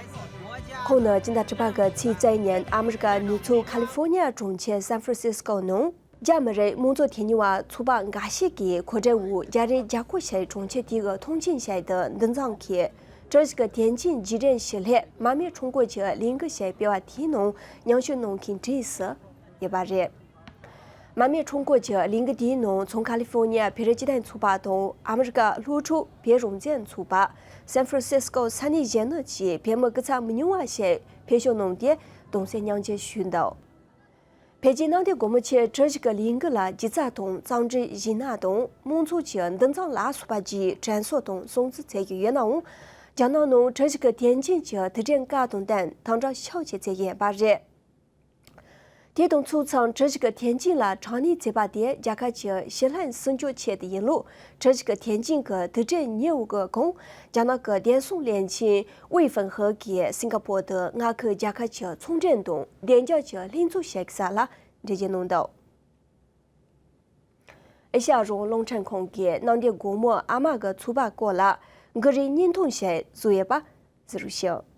ཁོང་ནི་སྤྱི་ཟླ་དྲུག་པ་གི་ཚེས་རྩ་ཉིན་ཨ་མི་རི་ཀ་ནུབ་ཕྱོགས་ཁ་ལི་ཧྥོ་ནི་ཡ་གྲོང་ཁྱེར་སན་ཧྥ་རན་སིས་ཀོ་ནང་། རྒྱ་མི་རིགས་དམངས་གཙོ་དོན་གཉེར་བ་ཚོགས་པ་འགའ་ཤས་ཀྱིས་གོ་སྒྲིག་འོག་རྒྱ་རིགས་རྒྱལ་ཁབ་ཞིག་གྲོང་ཁྱེར་དེ་གའི་མཐོང་ཆེན་བྱས་ཏེ་འདི་ཚང་གི་གྲུ་བཞི་ཀ་དན་ཅིན་རྗེས་དྲན་ཞི་ལྷའི་མར་མེ་ཁྲོམ་སྐོར་གྱི་ལས་འགུལ་ཞིག་སྤེལ་བ་དེའི་ནང་མཉམ་ཞུགས་གནང་མཁན་གྲས་སུ་ཡོད་པ་རེད། མར་མེ་ཁྲོམ་སྐོར་གྱི་ལས་འགུལ་དེའི་ནང་མཚོ་ཁ་ལི་ཧྥོ་ནི་ཡ་བོད་རིགས་སྤྱི་མཐུན་ཚོགས་པ་དང་ཨ་མི་རི་ཀ་སློབ་ཕྲུག་བོད་རང་བཙན་ཚོགས་པ། སན་ཧྥ་རན་སིས་ཀོ་ས་གནས་གཞོན་ནུ་བཅས་བོད་མི་སྐུ་ཚབ་མི་ཉུང་བ་ཞིག་ཕེབས་ཞུགས་གནང་སྟེ་གདུང་སེམས་མཉམ་སྐྱེད་ཞུས་འདུག་བོད་ཀྱི་གནམ་བདེ་སྒོ་མོ་ཆེའི་གྲུ་བཞི་ཀའི་ལས་འགུལ་ལ་སྒྱུ་རྩལ་དང་། གཙང་སྦྲ། གཞས་སྣ་དང་། དམངས་ཚོགས་ཀྱི་འདུ་འཛོམས་ལ་སོགས་པ་བཅས་དྲན་གསོ་དང་སྲུང་བརྩི་མཛད་ཀྱི་ཡོད་ནའང་། རྒྱ་ནག་ནང་གྲུ་བཞི་ཀའི་དན་ཅིན་གྱི་དུས་དྲན་སྐབས་དང་བསྟུན་དམ་དྲག་ཤུགས་ཆེ་བྱེད་ཀྱི་ཡོད་པ་རེད། དེ་དང་ཕྱོགས་མཚུངས་གྲུ་བཞི་ཀའི་དན་ཅིན་ལ་གྲངས་གནས་བྱས་པ་དེ་རྒྱལ་ཁབ་ཀྱི་ཞི་ལྷག་སྲུང་སྐྱོབ་ཆེད་དུ་ཡིན་ལུགས་གྲུ་བཞི་ཀའི་དན་ཅིན་གྱི་དུས་དྲན་ཉིན་འགོ་གོང་རྒྱ་ནག་གི་བདེ་སྲུང་བློན་ཆེན་ཝེ་ཧྥེང་ཧེ་གིས་སིང་ག་པོར་དུ་མངའ་ཁུལ་རྒྱལ་ཁབ་ཀྱི་ཚོང་འབྲེལ་དང་བདེ་འཇགས་ཀྱི་ལྷན་ཚོགས་ཤིག་གི་ས་ལ་འགྲེལ་བརྗོད་གནང་འདུག་ཨེ་ཤ་ཡ་རང་དབང་རླུང་འཕྲིན་ཁང་གིས་གནམ་བདེ་སྒོ་མོ་ཨ་མ་གི་ཚོགས་པ་སྐོར་ལ་འགུལ་རིས་བརྙན་ཐུང་ཞིག་བཟོས་ཡོད་པ་གཟིགས་རོགས་ཞུ།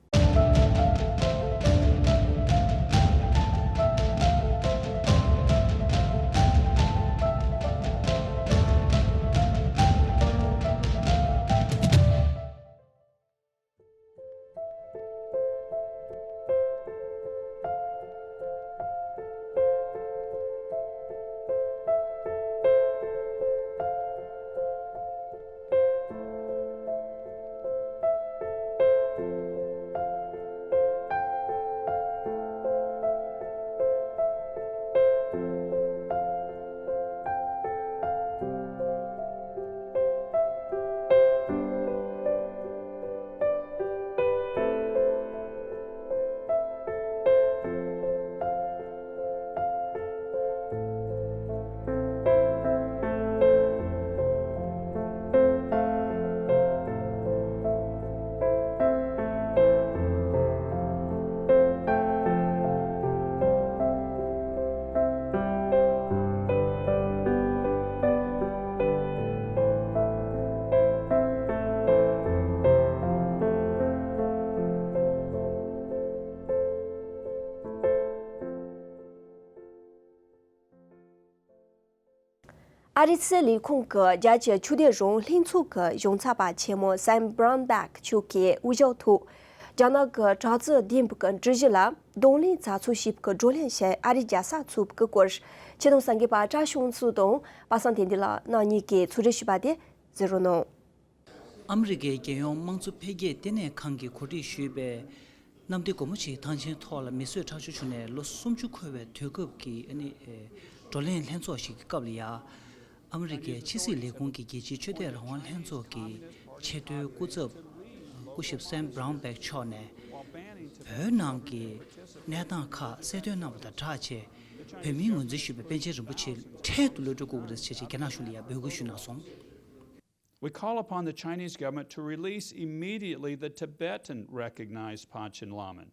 ཨ་རིའི་སྲིད་ལས་ཁུངས་ཀྱི་རྒྱལ་སྤྱིའི་ཆོས་དད་རང་དབང་ལྷན་ཚོགས་ཀྱི་གཞུང་ཚབ་པ་ཆེན་མོ་Sam Brownback་མཆོག་གིས་དབུ་བཞུགས་ཐོག་རྒྱ་ནག་གི་དྲག་རྩལ་ལྡན་པའི་འགྲུལ་བཞུད་ལ་གདོང་ལེན་ཚགས་ཚུད་བྱེད་པའི་བགྲོ་གླེང་ཞིག་ཨ་རིའི་རྒྱལ་ས་ཚོགས་པའི་སྐོར། ཆེད་དོན་གསར་འགོད་པ་བཀྲ་ཤིས་དབང་འདུས་དང་པ་སངས་བསྟན་འཛིན་ལགས་རྣམ་གཉིས་ཀྱིས་གཙོ་སྒྲིག་ཞུས་པ་དེ་གཟིགས་རོགས་གནང་། ཨ་མི་རི་ཀའི་རྒྱལ་ཡོངས་དམངས་གཙོ་འཕེལ་རྒྱས་ལྟེ་གནས་ཁང་གིས་གོ་སྒྲིག་ཞུས་པའི་གནམ་བདེ་སྒོ་མོ་ཆེའི་ཐང་ཆེན་ཐོག་ལ་མིས་བཟོས་ཁྲག་སྦྱོར་བྱུང་ནས་ལོ་སུམ་ཅུ་འཁོར་བའི་དུས་སྐབས་ཀྱི་ཨ་ནི་ཨེ་བགྲོ་གླེང་ལྷན་ཚོགས་ཤིག་གི་སྐབས་ལ་ཡ། ཨ་མི་རི་ཀའི་ཕྱི་སྲིད་ལས་ཁུངས་ཀྱི་རྒྱལ་སྤྱིའི་ཆོས་དད་རང་དབང་ལྷན་ཚོགས་ཀྱི་ཆེས་མཐོའི་སྐུ་ཚབ་སྐུ་ཞབས་Sam Brownback་མཆོག་ནས་བོད་ནང་གི་གནས་སྟངས་ཁག་གསལ་སྟོན་གནང་བ་དང་སྦྲགས་བྱས། བོད་མིའི་ངོས་འཛིན་ཞུས་པའི་པཎ་ཆེན་རིན་པོ་ཆེ་འཕྲལ་དུ་གློད་གྲོལ་བསྐུར་དགོས་རེད་ཅེས་རྒྱ་ནག་གཞུང་ལ་ཡང་འབོད་སྐུལ་ཞུས་གནང་སོང་། We call upon the Chinese government to release immediately the Tibetan recognized Panchen Laman.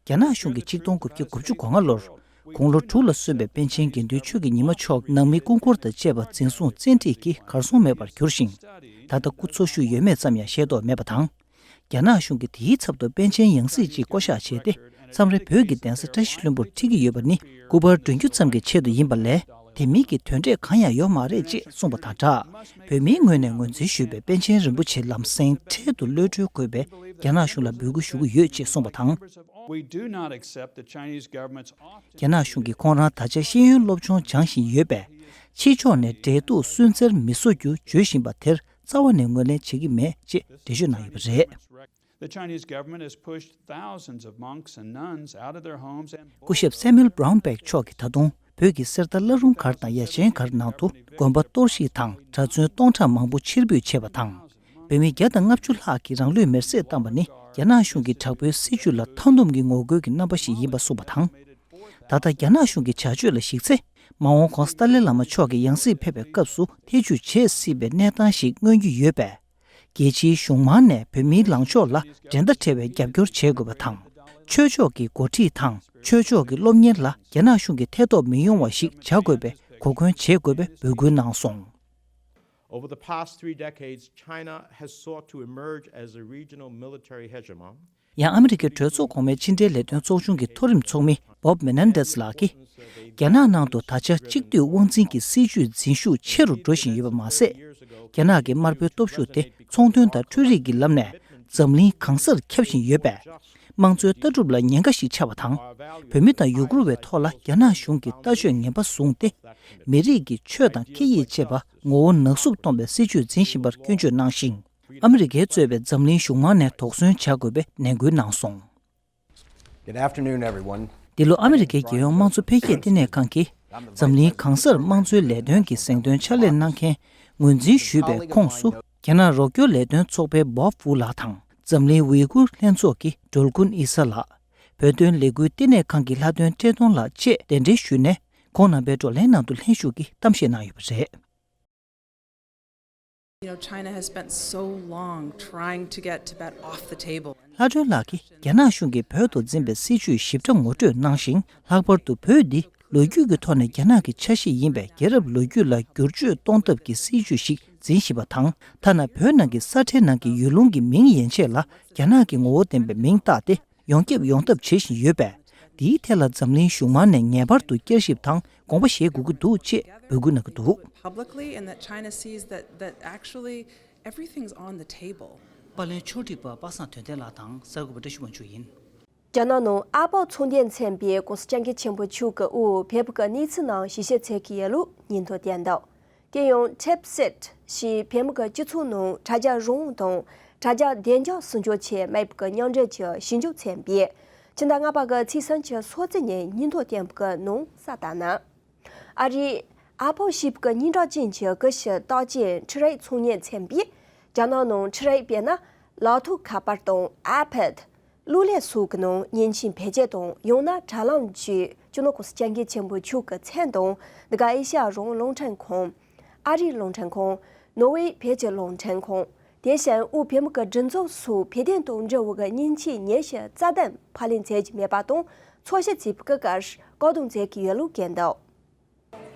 རྒྱ་ནག་གཞུང་གིས་ཆིག་སྟོང་དགུ་བརྒྱ་དགུ་བཅུ་གོ་ལྔ་ལོར་དགུང་ལོ་དྲུག་ལ་སོན་པའི་པཎ་ཆེན་དགེ་འདུན་ཆོས་ཀྱི་ཉི་མ་མཆོག་ནང་མི་སྐུ་འཁོར་དང་བཅས་པ་འཛིན་བཟུང་བཙན་ཁྲིད་ཀྱིས་གར་སོང་མེད་པར་གྱུར་ཞིང་། ད་ལྟ་སྐུ་འཚོ་བཞུགས་ཡོད་མེད་ཙམ་ཡང་ཤེས་རྟོགས་མེད་པ་དང་། རྒྱ་ནག་གཞུང་གིས་དེའི་ཚབ་ཏུ་པཎ་ཆེན་ཡང་སྲིད་ཅིག་བསྐོ་གཞག་བྱས་ཏེ། མཚམས་རེ་བོད་ཀྱི་གདན་ས་བཀྲ་ཤིས་ལྷུན་པོར་ཁྲིད་ཀྱི་ཡོད་པ་ནི་སྐུ་པར་སྒྲོན་རྒྱུ་ཙམ་གྱི་ཆེད་དུ་ཡིན་པ་ལས། དེ་མིན་གྱི་དོན་འབྲས་གང་ཡང་ཡོད་མ་རེད་ཅེས་གསུངས་པ་དང་སྦྲགས། བོད་མིའི་ངོས་ནས་ངོས་འཛིན་ཞུས་པའི་པཎ་ཆེན་རིན་པོ་ཆེ་ལམ་སེང་འཕྲལ་དུ་གློད་གྲོལ་དགོས་པའི་རྒྱ་ནག་གཞུང་ལ་འབོད་སྐུལ་ཞུ་གི་ཡོད་ཅེས་གསུངས་པ་དང་། We do not accept the Chinese government's offer. རྒྱ་ནག་གཞུང་གིས་ཁོང་རང་ད་ཆ་ཤེས་ཡོན་སློབ་སྦྱོང་སྦྱང་བཞིན་ཡོད་པས། ཕྱི་ཕྱོགས་ནས་འབྲེལ་གཏུག་སུན་གཙེར་མི་བཟོ་རྒྱུ་བརྗོད་བཞིན་པ་དེར་རྩ་བ་ནས་ངོས་ལེན་བྱེད་ཀྱི་མེད་ཅེས་འགྲེལ་བརྗོད་གནང་ཡོད་པ་རེད། The Chinese government has pushed thousands of monks and nuns out of their homes and སྐུ་ཞབས་Samuel Brownback་མཆོག་གིས་ད་དུང་བོད་ཀྱི་གསེར་རྟ་བླ་རུང་སྒར་དང་ཡ་ཆེན་སྒར་ནང་དུ་དགོན་པ་གཏོར་བཤིག་དང་གྲྭ་བཙུན་སྟོང་ཕྲག་མང་པོ་ཕྱིར་འབུད་བྱས་པ་དང་། བོད་མི་བརྒྱ་དང་ལྔ་བཅུ་ལྷག་གིས་རང་ལུས་མེར་སྲེག་བཏང་བ་ནི་རྒྱ་ནག་གཞུང་གི་དྲག་པོའི་སྲིད་བྱུས་ལ་མཐའ་འདོམས་ཀྱི་ངོ་རྒོལ་གྱི་རྣམ་པ་ཞིག་ཡིན་པ་གསུངས་པ་དང་། ད་ལྟ་རྒྱ་ནག་གཞུང་གི་བྱ་སྤྱོད་ལ་གཞིགས་ཚེ། མ་འོངས་གོང་ས་ཏཱ་ལའི་བླ་མ་མཆོག་གི་ཡང་སྲིད་ཕེབས་པའི་སྐབས་སུ་ཐེ་ཇུས་བྱེད་སྲིད་པའི་གནས་སྟངས་ཤིག་མངོན་རྒྱུ་ཡོད་པས། རྒྱལ་སྤྱིའི་གཞུང་མང་ནས་བོད་མིའི་ལངས་ཕྱོགས་ལ་འགྲན་ཟླ་བྲལ་བའི་རྒྱབ་སྐྱོར་བྱེད་དགོས་པ་དང་། ཆོས་ཕྱོགས་ཀྱི་འགོ་ཁྲིད་དང་ཆོས་ཕྱོགས་ཀྱི་སློབ་གཉེར་ལ་རྒྱ་ནག་གཞུང་གིས་ཐེ་གཏོགས་མི་ཡོང་བ་ཞིག་བྱ་དགོས་པའི་གོ་སྐོན་བྱེད་དགོས་པའི་འབོད་སྐུལ་གནང་སོང་། Over the past three decades, China has sought to emerge as a regional military hegemon. ཡང་ཨ་མི་རི་ཀའི་གྲོས་ཚོགས་གོང་མའི་ཕྱི་འབྲེལ་ལས་དོན་ཚོགས་ཆུང་གི་མཐོ་རིམ་ཚོགས་མི་Bob Menendez་ལགས་ཀྱིས། རྒྱ་ནག་ནང་དུ་ད་ཆ་གཅིག་སྡུད་དབང་འཛིན་གྱི་སྲིད་བྱུས་འཛིན་ཤུགས་ཆེ་རུ་འགྲོ་བཞིན་ཡོད་པ་མ་ཟད། རྒྱ་ནག་གི་དམར་པོའི་སྟོབས་ཤུགས་དེ་ཚོང་དོན་དང་འཕྲུལ་རིག་གི་ལམ་ནས་འཛམ་གླིང་གང་སར་ཁྱབ་བཞིན་ཡོད་པས། དམངས་གཙོའི་ལྟ་གྲུབ་ལ་ཉེན་ཁ་ཞིག་ཆགས་པ་དང་། བོད་མི་དང་ཡུ་གུར་བའི་ཐོག་ལ་རྒྱ་ནག་གཞུང་གིས་ལྟ་སྤྱོད་ངན་པ་བཟུང་སྟེ། མི་རིགས་ཀྱི་ཆོས་དང་སྐད་ཡིག་བཅས་པ་ངོ་བོ་ནག་བསུབ་གཏོང་བའི་སྲིད་བྱུས་འཛིན་བཞིན་པར་སྐྱོན་བརྗོད་གནང་ཞིང་། ཨ་མི་རི་ཀས་གཙོས་པའི་འཛམ་གླིང་གཞུང་མང་ནས་དོགས་ཟོན་བྱ་དགོས་པའི་ནན་སྐུལ་གནང་སོང་། Good afternoon, everyone. འདི་ལོ་ཨ་མི་རི་ཀའི་རྒྱལ་ཡོངས་དམངས་གཙོ་འཕེལ་རྒྱས་ལྟེ་གནས་ཁང་གིས་འཛམ་གླིང་གང་སར་དམངས་གཙོའི་ལས་དོན་གྱི་གཟེངས་ཐོན་ཕྱག་ལས་གནང་མཁན་ངོས་འཛིན་ཞུས་པའི་ཁོངས་སུ། རྒྱ་ནག་རོགས་སྐྱོར་ལས་དོན་ཚོགས་པའི་Bob Wu ལགས་དང་། འཛམ་གླིང་ཝི་གུར་ལྷན་ཚོགས་ཀྱི་ཌོལ་ཀུན་ཨི་ས་ལགས། བོད་དོན་ལས་འགུལ་ལྟེ་གནས་ཁང་གི་ལྷ་དོན་བཀྲས་མཐོང་ལགས་བཅས་གདན་འདྲེན་ཞུས་ནས། ཁོང་རྣམ་པའི་བགྲོ་གླེང་ནང་དུ་ལྷན་ཞུགས་ཀྱིས་གཏམ་བཤད་གནང་ཡོད་པ་རེད། You know, China has spent so long trying to get Tibet off the table. ལྷ་སྒྲོན་ལགས་ཀྱིས་རྒྱ་ནག་གཞུང་གིས་བོད་དུ་འཛིན་པའི་སྲིད་བྱུས་ཞིབ་ཕྲ་ངོ་སྤྲོད་གནང་ཞིང་། ལྷག་པར་དུ་བོད་འདི་ལོ་རྒྱུས་ཀྱི་ཐོག་ནས་རྒྱ་ནག་གི་ཆ་ཤས་ཡིན་པས། རྒྱལ་རབས་ལོ་རྒྱུས་ལ་བསྒྱུར་བཅོས་གཏོང་ཐབས་ཀྱི་སྲིད་བྱུས་ཤིག་འཛིན་བཞིན་པ་དང་། ཐ་ན་བོད་ནང་གི་ས་ཁྲའི་ནང་གི་ཡུལ་ལུང་གི་མིང་ཡན་ཆད་ལ་རྒྱ་ནག་གི་ངོ་བོ་ལྡན་པའི་མིང་བཏགས་ཏེ། ཡོངས་ཁྱབ་ཡོང་ཐབས་བྱེད་བཞིན་ཡོད་པས། འདིའི་ཐད་ལ་འཛམ་གླིང་གཞུང་མང་ནས་ངེས་པར་དུ་བསྐྱར་ཞིབ་དང་དགོངས་པ་བཞེས་དགོས་ཀྱི་འདུག་ཅེས་འབོད་སྐུལ་གནང་གི་འདུག། Publicly, and that China sees that, that actually everything's on the table. པར་ལེན་ཕྱོགས་སྒྲིག་པ་པ་སངས་དོན་ལྡན་ལགས་དང་གསར་འགོད་པ་བཀྲ་ཤིས་དབང་ཕྱུག་ཡིན། རྒྱ་ནག་ནང་ཨ་པོ་ཚོང་སྡེ་མཚན་པའི་༸གོང་ས་༸སྐྱབས་མགོན་ཆེན་པོ་མཆོག་གི་དབུ་བོད་ཀྱི་གནས་ཚུལ་ནང་ཞིབ་བཤེར་བྱེད་ཀྱི་ཡོད་ལུགས་སྙན་ཐོ་བསྟན་འདུག། དེ་ཡང་ཊེབ་སེཊ་ཞེས་བོད་མི་གི་སྤྱི་ཚོགས་ནང་དྲ་རྒྱ་རང་དབང་དང་དྲ་རྒྱ་བདེ་འཇགས་སྲུང་སྐྱོབ་ཆེད་མེད་པའི་མཉམ་འབྲེལ་གྱི་ཞིབ་འཇུག་ཚན་པས་ཕྱི་ཟླ་ལྔ་པ་གི་ཚེས་སུམ་ཅུ་སོ་གཅིག་ཉིན་སྙན་ཐོ་བསྟན་པའི་ནང་གསལ་ལྟར་ན། ཨ་རིའི་ཨ་པོ་ཞེས་པའི་སྙན་གྲགས་ཅན་གྱི་ཀུ་ཤུ་རྟགས་ཅན་འཕྲུལ་རིག་ཚོང་གཉེར་ཚན་པས་རྒྱ་ནག་ནང་འཕྲུལ་རིག་དཔེར་ན་ལག་ཐོགས་ཁ་པར་དང་ཨའི་པེཌ། གློག་ཀླད་སོགས་ཀྱི་ནང་མཉེན་ཆས་བེད་སྤྱོད་དང་ཡང་ན་དྲ་ལམ་བརྒྱུད་སྤྱི་ནོར་༸གོང་ས་༸སྐྱབས་མགོན་ཆེན་པོ་མཆོག་གི་མཚན་དང་འདི་ག་ཨེ་ཤ་ཡ་རང་དབང་རླུང་འཕྲིན་ཁང་། ཨ་རིའི་རླུང་འཕྲིན་ཁང་། ནོར་ཝེའི་བོད་ཀྱི་རླུང་འཕྲིན་ཁང་། དེ་བཞིན་དབུས་བོད་མི་གི་སྒྲིག་འཛུགས་སོགས་བོད་དོན་དང་འབྲེལ་བའི་མཉེན་ཆས་ཉི་ཤུ་རྩ་བདུན་ཕབ་ལེན་མཛད་ཀྱི་མེད་པ་དང་འཚོལ་ཞིབ་བྱེད་པའི་སྐབས་བཀག་སྡོམ་མཛད་ཀྱི་ཡོད་ལུགས་བཀོད་འདུག།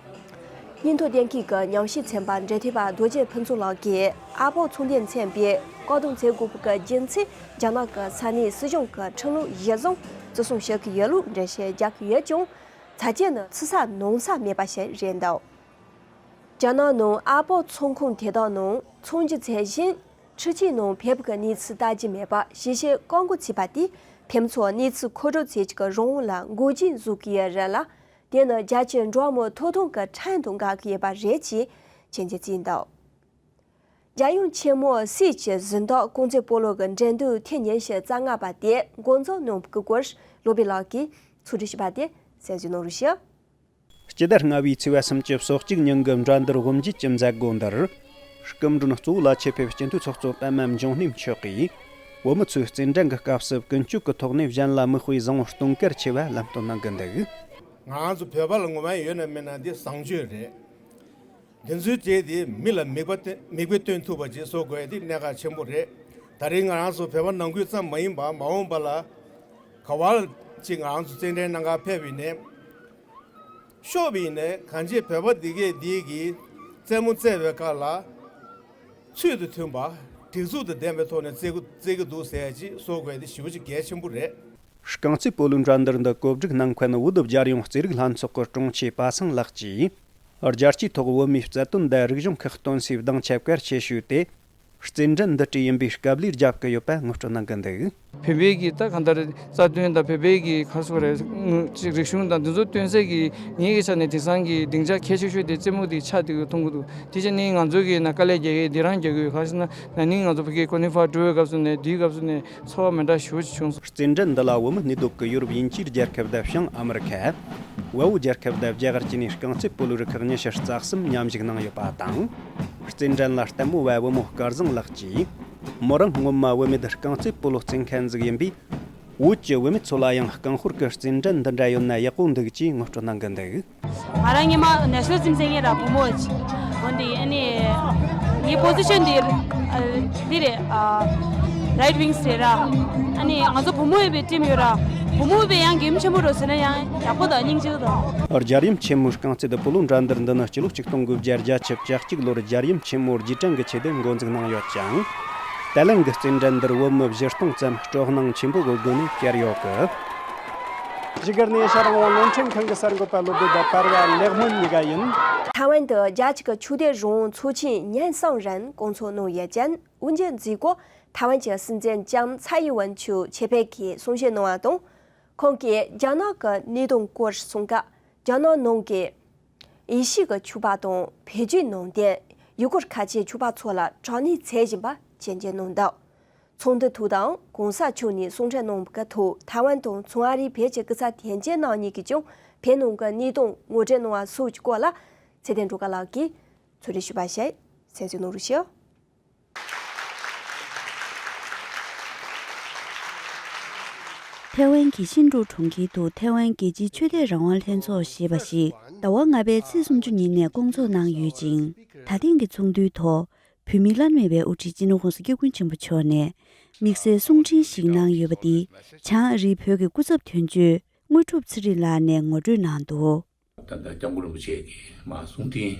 སྙན་ཐོ་གཏན་འཁེལ་གྱི་ཉམས་ཞིབ་ཚན་པ་འབྲེལ་མཐུད་པ་རྡོ་རྗེ་ཕུན་ཚོགས་ལགས་ཀྱིས་ཨ་པོ་ཚོང་སྡེ་མཚན་པས་བཀག་སྡོམ་བྱེད་དགོས་པའི་རྒྱུ་མཚན་རྒྱ་ནག་གི་ས་གནས་སྲིད་གཞུང་གི་ཁྲིམས་ལུགས་གཞིར་བཟུང་བརྩི་སྲུང་བྱེད་ཀྱི་ཡོད་ལུགས་འགྲེལ་བཤད་རྒྱག་གི་ཡོད་ཀྱང་། ཚ་རྒྱལ་ནི་ཕྱི་ས་ནང་ས་མེད་པ་ཞིག་རེད་འདུག། རྒྱ་ནག་ནང་ཨ་པོ་ཚོང་ཁང་དེ་དག་ནང་ཚོང་རྒྱུ་ཚད་གཞི་འཕྲུལ་ཆས་ནང་ཕེབས་པའི་གནས་ཚུལ་ལྟ་རྒྱུ་མེད་པ་ཞིབ་བཤེར་བཀག་འགོག་བྱས་པ་དེས་ཕེབས་མཚམས་གནས་ཚུལ་མཁོ་སྤྲོད་བྱེད་རྒྱུ་གི་རང་དབང་ལ་འགོག་རྐྱེན་བཟོ་གི་ཡོད་རེད་ལ། དེ་ནི་རྒྱལ་སྤྱིའི་འགྲོ་བ་མིའི་ཐོབ་ཐང་གི་ཁྲིམས་དང་འགལ་གྱི་ཡོད་པ་རེད་ཅེས་ཆོས་མཆན་བརྩིས་འདུག་རྒྱལ་ཡུམ་ཆེན་མོ་སྲས་ཀྱི་གཟེངས་རྟགས་རྐང་རྩེད་སྤོ་ལོ་གི་འགྲན་བསྡུར་ཐེངས་ཉི་ཤུ་རྩ་ལྔ་པ་དེ་འགོ་འཛུགས་གནང་བའི་སྐོར་བློ་བྷེ་ལགས་ཀྱིས་ཕྱོགས་སྒྲིག་ཞུས་པ་དེ་གསན་ཞུ་གནང་རོགས་ཞུ། སྤྱི་ཟླ་ལྔ་པའི་ཚེས་པ་སུམ་ཅུ་སོ་གཅིག་ཉིན་གྱི་འགྲན་བསྡུར་དབུ་འབྱེད་ཀྱི་མཛད་སྒོ་འདིར། སྐུ་མགྲོན་གཙོ་བོ་ལ་ཆེད་ཕེབས་སྤྱི་འཐུས་ཚོགས་གཙོ་པད་མ་འབྱུང་གནས་མཆོག་གིས། བུ་མོ་ཚོས་རྩེད་འགྲན་གྱི་སྐབས་སུ་ཀུན་སྤྱོད་ཀྱི་ཐོག་ནས་གཞན་ལ་མིག་དཔེ་བཟང་བོ་སྟོན་གལ་ཆེ་བ་ལམ་སྟོན་གནང་གི་འདུག་ང་རང་ཚོ་བོད་པ་ལ་ངོ་མ་ཡོད་ན་མེད་ན་འདི་བཟང་སྤྱོད་རེད། འདི་ཚོའི་རྗེས་དེ་མི་ལ་མིག་དཔེ་སྟོན་མིག་དཔེ་སྟོན་ཐུབ་པ་ཅིག་བཟོ་དགོས་དེ་གནད་འགག་ཆེན་པོ་རེད། ད་རིང་ང་རང་ཚོ་བོད་པ་ནང་ཁུལ་ཙམ་མ་ཡིན་པར་མ་འོངས་པ་ལ་ག་བ་ཅིག་ང་རང་ཚོ་རྩེད་འགྲན་གནང་གར་ཕེབས་པ་ཡིན་ནའི། ཤོག་བུ་ཡིན་ནའི་གང་ཅི་བོད་པ་འདི་གས་འདི་གིས་རྩེད་མོ་རྩེ་བའི་སྐབས་ལ་ཚུལ་དང་མཐུན་པ་སྒྲིག་འཛུགས་དང་ལྡན་པའི་ཐོག་ནས་རྩེ་རྩེ་གི་འདུག་ཟེར་ཅིག་བཟོ་དགོས་དེ་ཞེ་པོ་ཅིག་གལ་ཆེན་པོ་རེད། རྐང་རྩེད་སྤོ་ལོའི་འགྲན་བསྡུར་འདི་བཀོད་སྒྲིག་གནང་མཁན་བོད་རྒྱལ་ཡོངས་རྩེད་རིགས་ལྷན་ཚོགས་ཀྱི་དྲུང་ཆེ་པ་སངས་ལགས་ཀྱིས། རྒྱལ་སྤྱིའི་ཐོག་བོད་མིའི་རྩལ་འདོན་དང་རིག་གཞུང་ཁག་སྟོན་སའི་སྡིངས་ཆ་གལ་ཆེ་ཤོས་དེ། རྩེད་འགྲན་འདི་གྲས་ཡིན་པའི་སྐབས་ལས་རྒྱབ་ཀྱི་ཡོད་པ་ངོ་སྤྲོད་གནང་གི་འདུག་བོད་པའི་གི་ད་གང་ལྟར་རྩ་དོན་དང་བོད་པའི་གི་ག་རེ་ཟེར་དགོས་རེད། ཅིག་རིག་གཞུང་དང་འདི་ཚོ་སྟོན་སའི་གི་ངེད་ཀྱི་ཆ་ནས་དེང་སང་གི་སྡིངས་ཆ་གལ་ཆེ་ཤོས་དེ་རྩེད་མོ་དེ་ཆགས་བསྡད་ཡོད་མཐོང་གི་འདུག་དེ་བྱས་ནས་ང་ཚོ་གི་ནང་དཀའ་ལས་རྒྱག་གི་འདི་རང་རྒྱག་གི་ཡོད། ག་རེ་ཟེར་ན་ན་ནིང་ང་ཚོ་ཕ་གི་ཀོ་ནི་ཧྥ་འགྲོ་བའི་སྐབས་སུ་ནས་དེའི་སྐབས་སུ་ནས་ཚོར་བ་མི་འདྲ་ཞེ་པོ་ཅིག་བྱུང་སོང་། རྩེད་འགྲན་འདི་ལ་བོད་མི་གནས་སྡོད་ཀྱི་ཡོ་རོབ་དབྱིན་ཇིའི་རྒྱལ་ཁབ་དང་བྱང་ཨ་མི་རི་ཁ། དབའ་བོའི་རྒྱལ་ཁབ་དང་རྒྱ་གར་བཅས་ནས་རྐང་རྩེད་སྤོ་ལོའི་རིགས་ཁག་ཉི་ཤུ་རྩ་གསུམ་མཉམ་ཞུགས་གནང་ཡོད་པ་དང་། རྩེད་འགྲན་ལ་ལྟད་མོ་བ་བུ་མོ་སྐལ་བཟང་ལགས་ཀྱིས། མོ་རང་སྔོན་མ་བུད་མེད་རྐང་རྩེད་སྤོ་ལོ་རྩེད་མཁན་ཟིག་ཡིན་པས། བོད་ཀྱི་བུད་མེད་ཚོ་ལ་ཡང་རྐང་ཤོར་གྱི་རྩེད་འགྲན་འདི་འདྲ་ཡོད་ན་ཡག་པོ་འདུག་ཅེས་ངོ་སྤྲོད་གནང་གི་འདུག་ང་རང་སྔོན་མ་ནེ་ཤ་ནལ་ཊིམ་རྩེད་མཁན་ར་བུ་མོ་ཅིག་འོན་ཏེ་ཨ་ནི་ངའི་པོ་ཟི་ཤན་འདི་ཨ་འདི་རེད། ཨ་རའིཊ་ཝིང་རེད་ར། ཨ་ནི་ང་ཚོ་བུ་མོ་ཡོད་པའི་ཊིམ་ཡོད་ར། བུ་མོ་ཡོད་པའི་ཡང་གེམ་ཆེན་པོ་འགྲོ་ཟེར་ན་ཡང་ཡག་པོ་དང་སྙིང་རྗེ་དང་། རྒྱལ་ཡུམ་ཆེན་མོའི་རྐང་རྩེད་སྤོ་ལོ་འགྲན་བསྡུར་འདི་ནི་སྤྱི་ལོ་ཆིག་སྟོང་དགུ་བརྒྱ་བརྒྱད་ཅུ་གྱ་གཅིག་ལོར་རྒྱལ་ཡུམ་ཆེན་མོ་རྗེས་དྲན་གྱི་ཆེད་དུ་འགོ་འཛུགས་གནང་ཡོད་ཅིང་། ད་ལན་གྱི་རྩེད་འགྲན་འདིར་བོད་མི་བཞི་སྟོང་ཙམ་སྤྲོ་སྣང་ཆེན་པོ་གི་སྒོ་ནས་བཅར་ཡོད་གི། བཞུགས་སྒར་ནས་ཨེ་ཤ་རང་དབང་རླུང་འཕྲིན་ཁང་གི་གསར་འགོད་པ་བློ་བདེ་དང་པར་བ་ལེགས་སྨོན་གཉིས་ཀ་ཡིན། ཐའེ་ཝན་དུ་རྒྱལ་སྤྱི་གི་ཆོས་དད་རང་དབང་ཚོགས་ཆེན་ཉིན་གསུམ་རིང་བསྐོང་ཚོགས་གནང་ཡོད་ཅིང་། དབུ་འབྱེད་མཛད་སྒོར་ཐའེ་ཝན་གྱི་སྲིད་འཛིན་ལྕམ་ཚའེ་ཡིན་ཝེན་མཆོག་ཆེད་ཕེབས་ཀྱིས་གསུང་བཤད་གནང་བ་དང་། ཁོང་གིས་རྒྱ་ནག་གི་གནད་དོན་སྐོར་གསུང་སྐབས། རྒྱ་ནག་ནང་གི་ཨེ་ཤི་ཡའི་ཆོས་པ་དང་བོད་བརྒྱུད་ནང་བསྟན་ཡུ་གུར་ཁ་ཆེའི་ཆོས་པ་ཚོ་ལ་དྲག་གནོན་བྱེད་བཞིན་པ་ཇེ་ཆེར་གནང་འདུག་ཚོགས་འདུའི་ཐོག་དང་གོང་ས་མཆོག་ནས་གསུང་འཕྲིན་གནང་བའི་ཐོག་ཐའེ་ཝན་དང་མཚོ་ཨ་རིའི་བོད་ཀྱི་སྐུ་ཚབ་དོན་གཅོད་རྣམ་གཉིས་ཀྱིས་ཀྱང་བོད་ནང་གི་གནད་དོན་ངོ་སྤྲོད་གནང་བ་སོགས་ཀྱི་སྐོར་ལ་ཚེ་བརྟན་སྒྲོལ་དཀར་ལགས་ཀྱིས་ཕྱོགས་སྒྲིག་ཞུས་པ་ཞིག་གསན་ཞུ་གནང་རོགས་ཞུ། ཐའེ་ཝན་གྱི་ཤིན་ཀྲུའུ་གྲོང་ཁྱེར་དུ་ཐའེ་ཝན་རྒྱལ་སྤྱིའི་ཆོས་དད་རང་དབང་ལྷན་ཚོགས་ཞེས་པ་ཞིག་ཟླ་བ་ལྔ་པའི་ཚེས་སུམ་ཅུ་ཉིན་ནས་བསྐོང་ཚོགས་གནང་ཡོད་ཅིང་། ད་ཐེངས་ཀྱི་ཚོགས་འདུའི་ཐོག་བོད་མིའི་བླ་ན་མེད་པའི་དབུ་ཁྲིད་སྤྱི་ནོར་༸གོང་ས་༸སྐྱབས་མགོན་ཆེན་པོ་མཆོག་ནས་དམིགས་བསལ་གསུང་འཕྲིན་ཞིག་གནང་ཡོད་པ་འདི་བྱང་ཨ་རིའི་བོད་ཀྱི་སྐུ་ཚབ་དོན་གཅོད་དངོས་གྲུབ་ཚེ་རིང་ལགས་ནས་ངོ་སྤྲོད་གནང་འདུག་ད་ལྟ་སྐྱབས་མགོན་རིན་པོ་ཆེ་གིས་མར་གསུང་འཕྲིན་